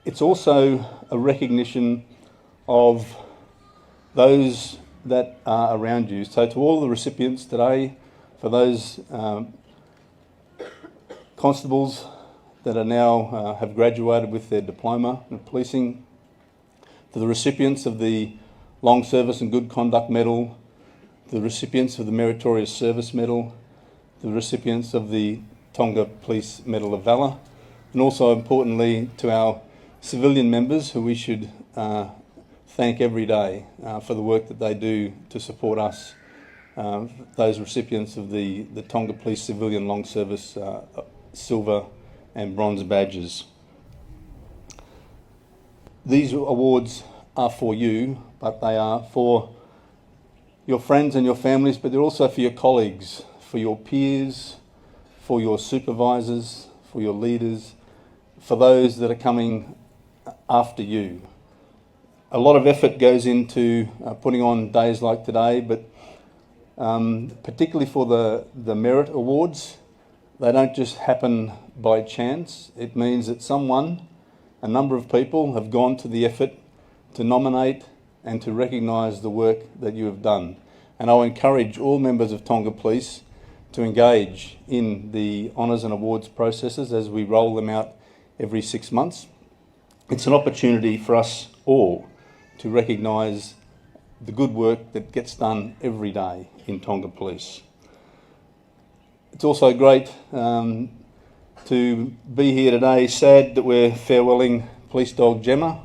It's also a recognition of those that are around you. So to all the recipients today, for those, um, constables that are now, uh, have graduated with their diploma in policing, to the recipients of the Long Service and Good Conduct Medal, to the recipients of the Meritorious Service Medal, to the recipients of the Tonga Police Medal of Valour, and also importantly to our civilian members who we should, uh, thank every day, uh, for the work that they do to support us, uh, those recipients of the, the Tonga Police Civilian Long Service, uh, Silver and Bronze Badges. These awards are for you, but they are for your friends and your families, but they're also for your colleagues, for your peers, for your supervisors, for your leaders, for those that are coming after you. A lot of effort goes into, uh, putting on days like today, but, um, particularly for the, the merit awards, they don't just happen by chance. It means that someone, a number of people, have gone to the effort to nominate and to recognise the work that you have done. And I'll encourage all members of Tonga Police to engage in the honours and awards processes as we roll them out every six months. It's an opportunity for us all to recognise the good work that gets done every day in Tonga Police. It's also great, um, to be here today. Sad that we're farewelling Police Dog Gemma,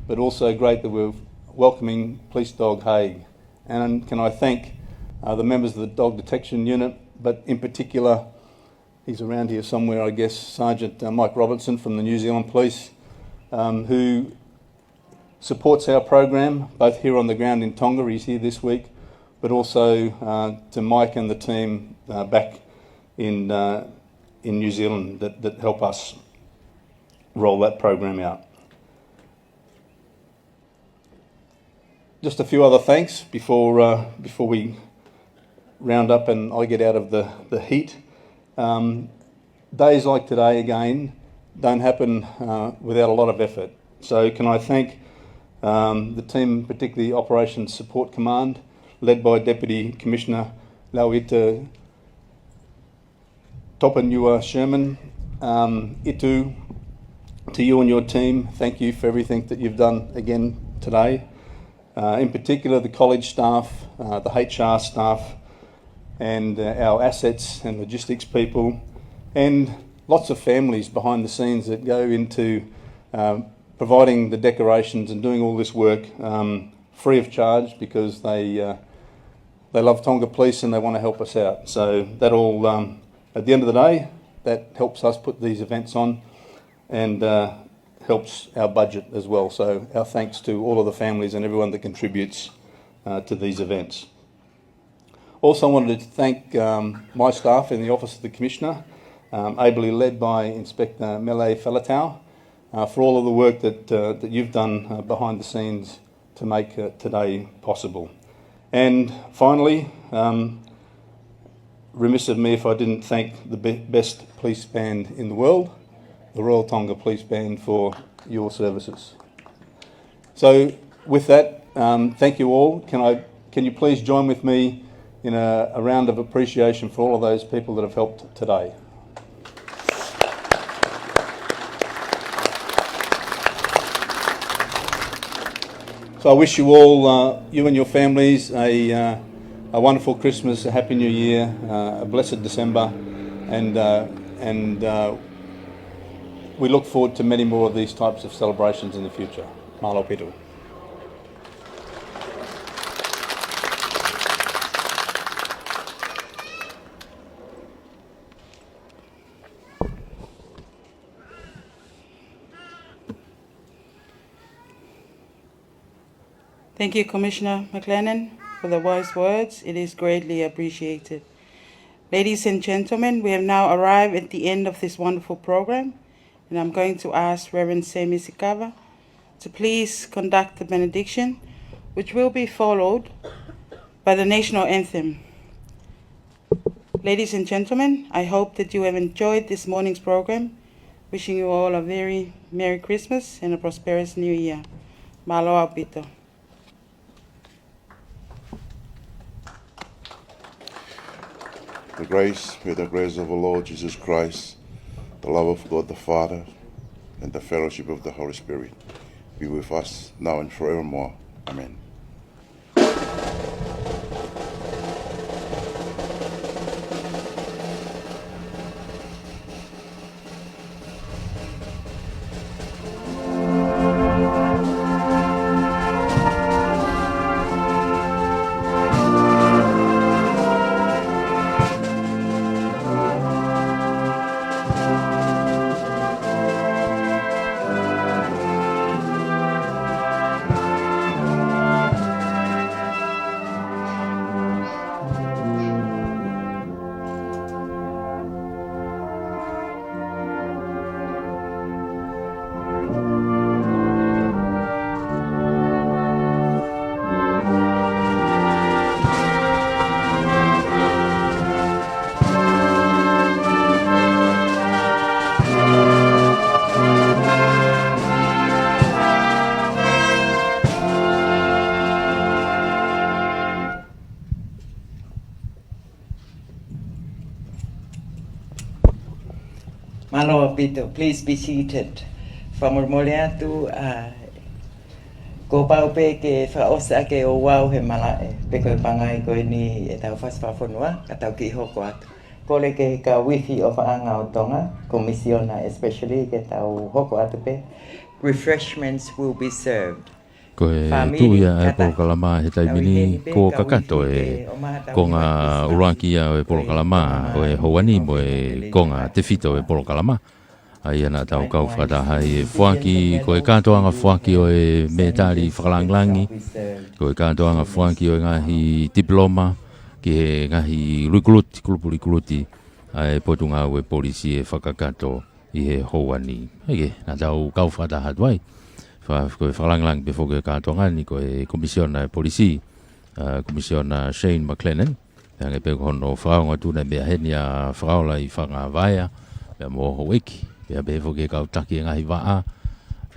but also great that we're welcoming Police Dog Haig. And can I thank, uh, the members of the Dog Detection Unit, but in particular, he's around here somewhere, I guess, Sergeant, uh, Mike Robertson from the New Zealand Police, um, who supports our program, both here on the ground in Tonga, he's here this week, but also, uh, to Mike and the team, uh, back in, uh, in New Zealand that, that help us roll that program out. Just a few other thanks before, uh, before we round up and I get out of the, the heat. Um, days like today, again, don't happen, uh, without a lot of effort. So can I thank, um, the team, particularly Operations Support Command, led by Deputy Commissioner Lauita Topanua Sherman, um, Itu, to you and your team, thank you for everything that you've done again today. Uh, in particular, the college staff, uh, the H R staff, and, uh, our assets and logistics people, and lots of families behind the scenes that go into, um, providing the decorations and doing all this work, um, free of charge because they, uh, they love Tonga Police and they want to help us out. So that all, um, at the end of the day, that helps us put these events on and, uh, helps our budget as well. So our thanks to all of the families and everyone that contributes, uh, to these events. Also wanted to thank, um, my staff in the Office of the Commissioner, um, ably led by Inspector Mele Faletau, uh, for all of the work that, uh, that you've done, uh, behind the scenes to make, uh, today possible. And finally, um, remiss of me if I didn't thank the be-, best police band in the world, the Royal Tonga Police Band, for your services. So with that, um, thank you all. Can I, can you please join with me in a, a round of appreciation for all of those people that have helped today? So I wish you all, uh, you and your families, a, uh, a wonderful Christmas, a happy New Year, uh, a blessed December, and, uh, and, uh, we look forward to many more of these types of celebrations in the future. Mālō ʻaupito. Thank you, Commissioner McLennan, for the wise words. It is greatly appreciated. Ladies and gentlemen, we have now arrived at the end of this wonderful program, and I'm going to ask Reverend Semi Sikava to please conduct the benediction, which will be followed by the national anthem. Ladies and gentlemen, I hope that you have enjoyed this morning's program. Wishing you all a very Merry Christmas and a prosperous New Year. Mālō ʻaupito. The grace, may the grace of our Lord Jesus Christ, the love of God the Father, and the fellowship of the Holy Spirit be with us now and forevermore. Amen. Pito, please be seated. Fakamolemole atu, ʻa, kuo pau pē ke fakaʻosi ʻaki e ouau he malaʻe, pe ko e pangai ko eni ʻetau fasi fakafonua, ka tau kiʻi hoko atu. Kole ki he kau ifi ʻofaʻanga ʻo Tonga, Komisiona especially, ke tau hoko atu pē. Refreshments will be served. Ko e tuʻu ia e polokalama he taimi ni, kuo kakato e konga ʻuluaki ia ʻo e polokalama ʻo e houa ni mo e konga tefito ʻo e polokalama. ʻA ia naʻa tau kau fakataha ʻi he foaki, ko e kātoanga foaki ʻo e mētali fakalangilangi, ko e kātoanga foaki ʻo e ngaahi tipiloma ki he ngaahi likuluti, kulupu likuluti ʻa e Potungāue Polisi ʻe fakakakato ʻi he houa ni. ʻA ia, naʻa tau kau fakataha atu ai. Fa-, ko e fakalangilangi pē foki e kātoanga ni ko e Komisiona e Polisi, ʻa, Komisiona Shane McLennan. Pea hangē pē ko hono fakaongo atu naʻe meʻa heni ʻa Fakaola ʻi Fanga Vaea, pea mo Houʻeiki. Pea pehē foki e kau taki e ngaahi vaʻa,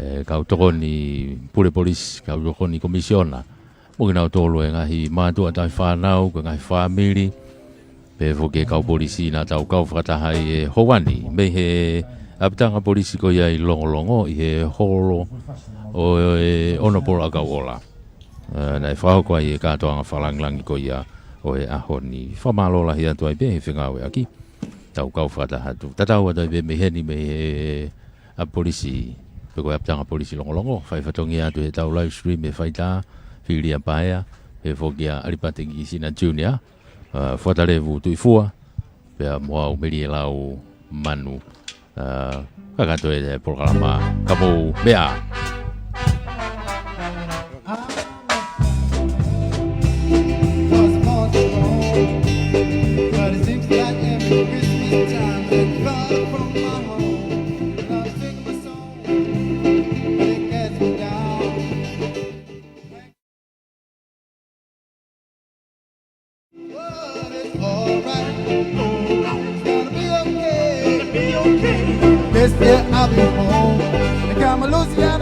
e kau tokoni pule polisi, kau tokoni komisiona. Mo kinautolu e ngaahi mātuʻa tauhi fānau, ko e ngaahi fāmili, pehē foki e kau polisi naʻa tau kau fakataha ʻi he houa ni, mei he ʻapitanga polisi ko ia ʻi Longolongo, ʻi he holo ʻo e Ono Polo ʻAkauʻola. ʻE, naʻe fakahoko ai e kātoanga fakalangilangi ko ia ʻo e ʻaho ni. Fakamālō lahi atu ai pē he fengāueʻaki. Tau kau fakataha atu. Tatau atu ai pē mei heni mei he ʻapi polisi, pe ko e ʻapitanga polisi Longolongo. Fai fatongia atu he tau live stream ʻe Faitā, Filia Paea, pehē foki ʻa ʻAlipate Kisina Junior, ʻa, Fuata Levu Tuʻifua, pea mo au Meli e Lau Manu, ʻa, kakato e polokalama ka mou meʻa. This year I'll be home. And come Lucia,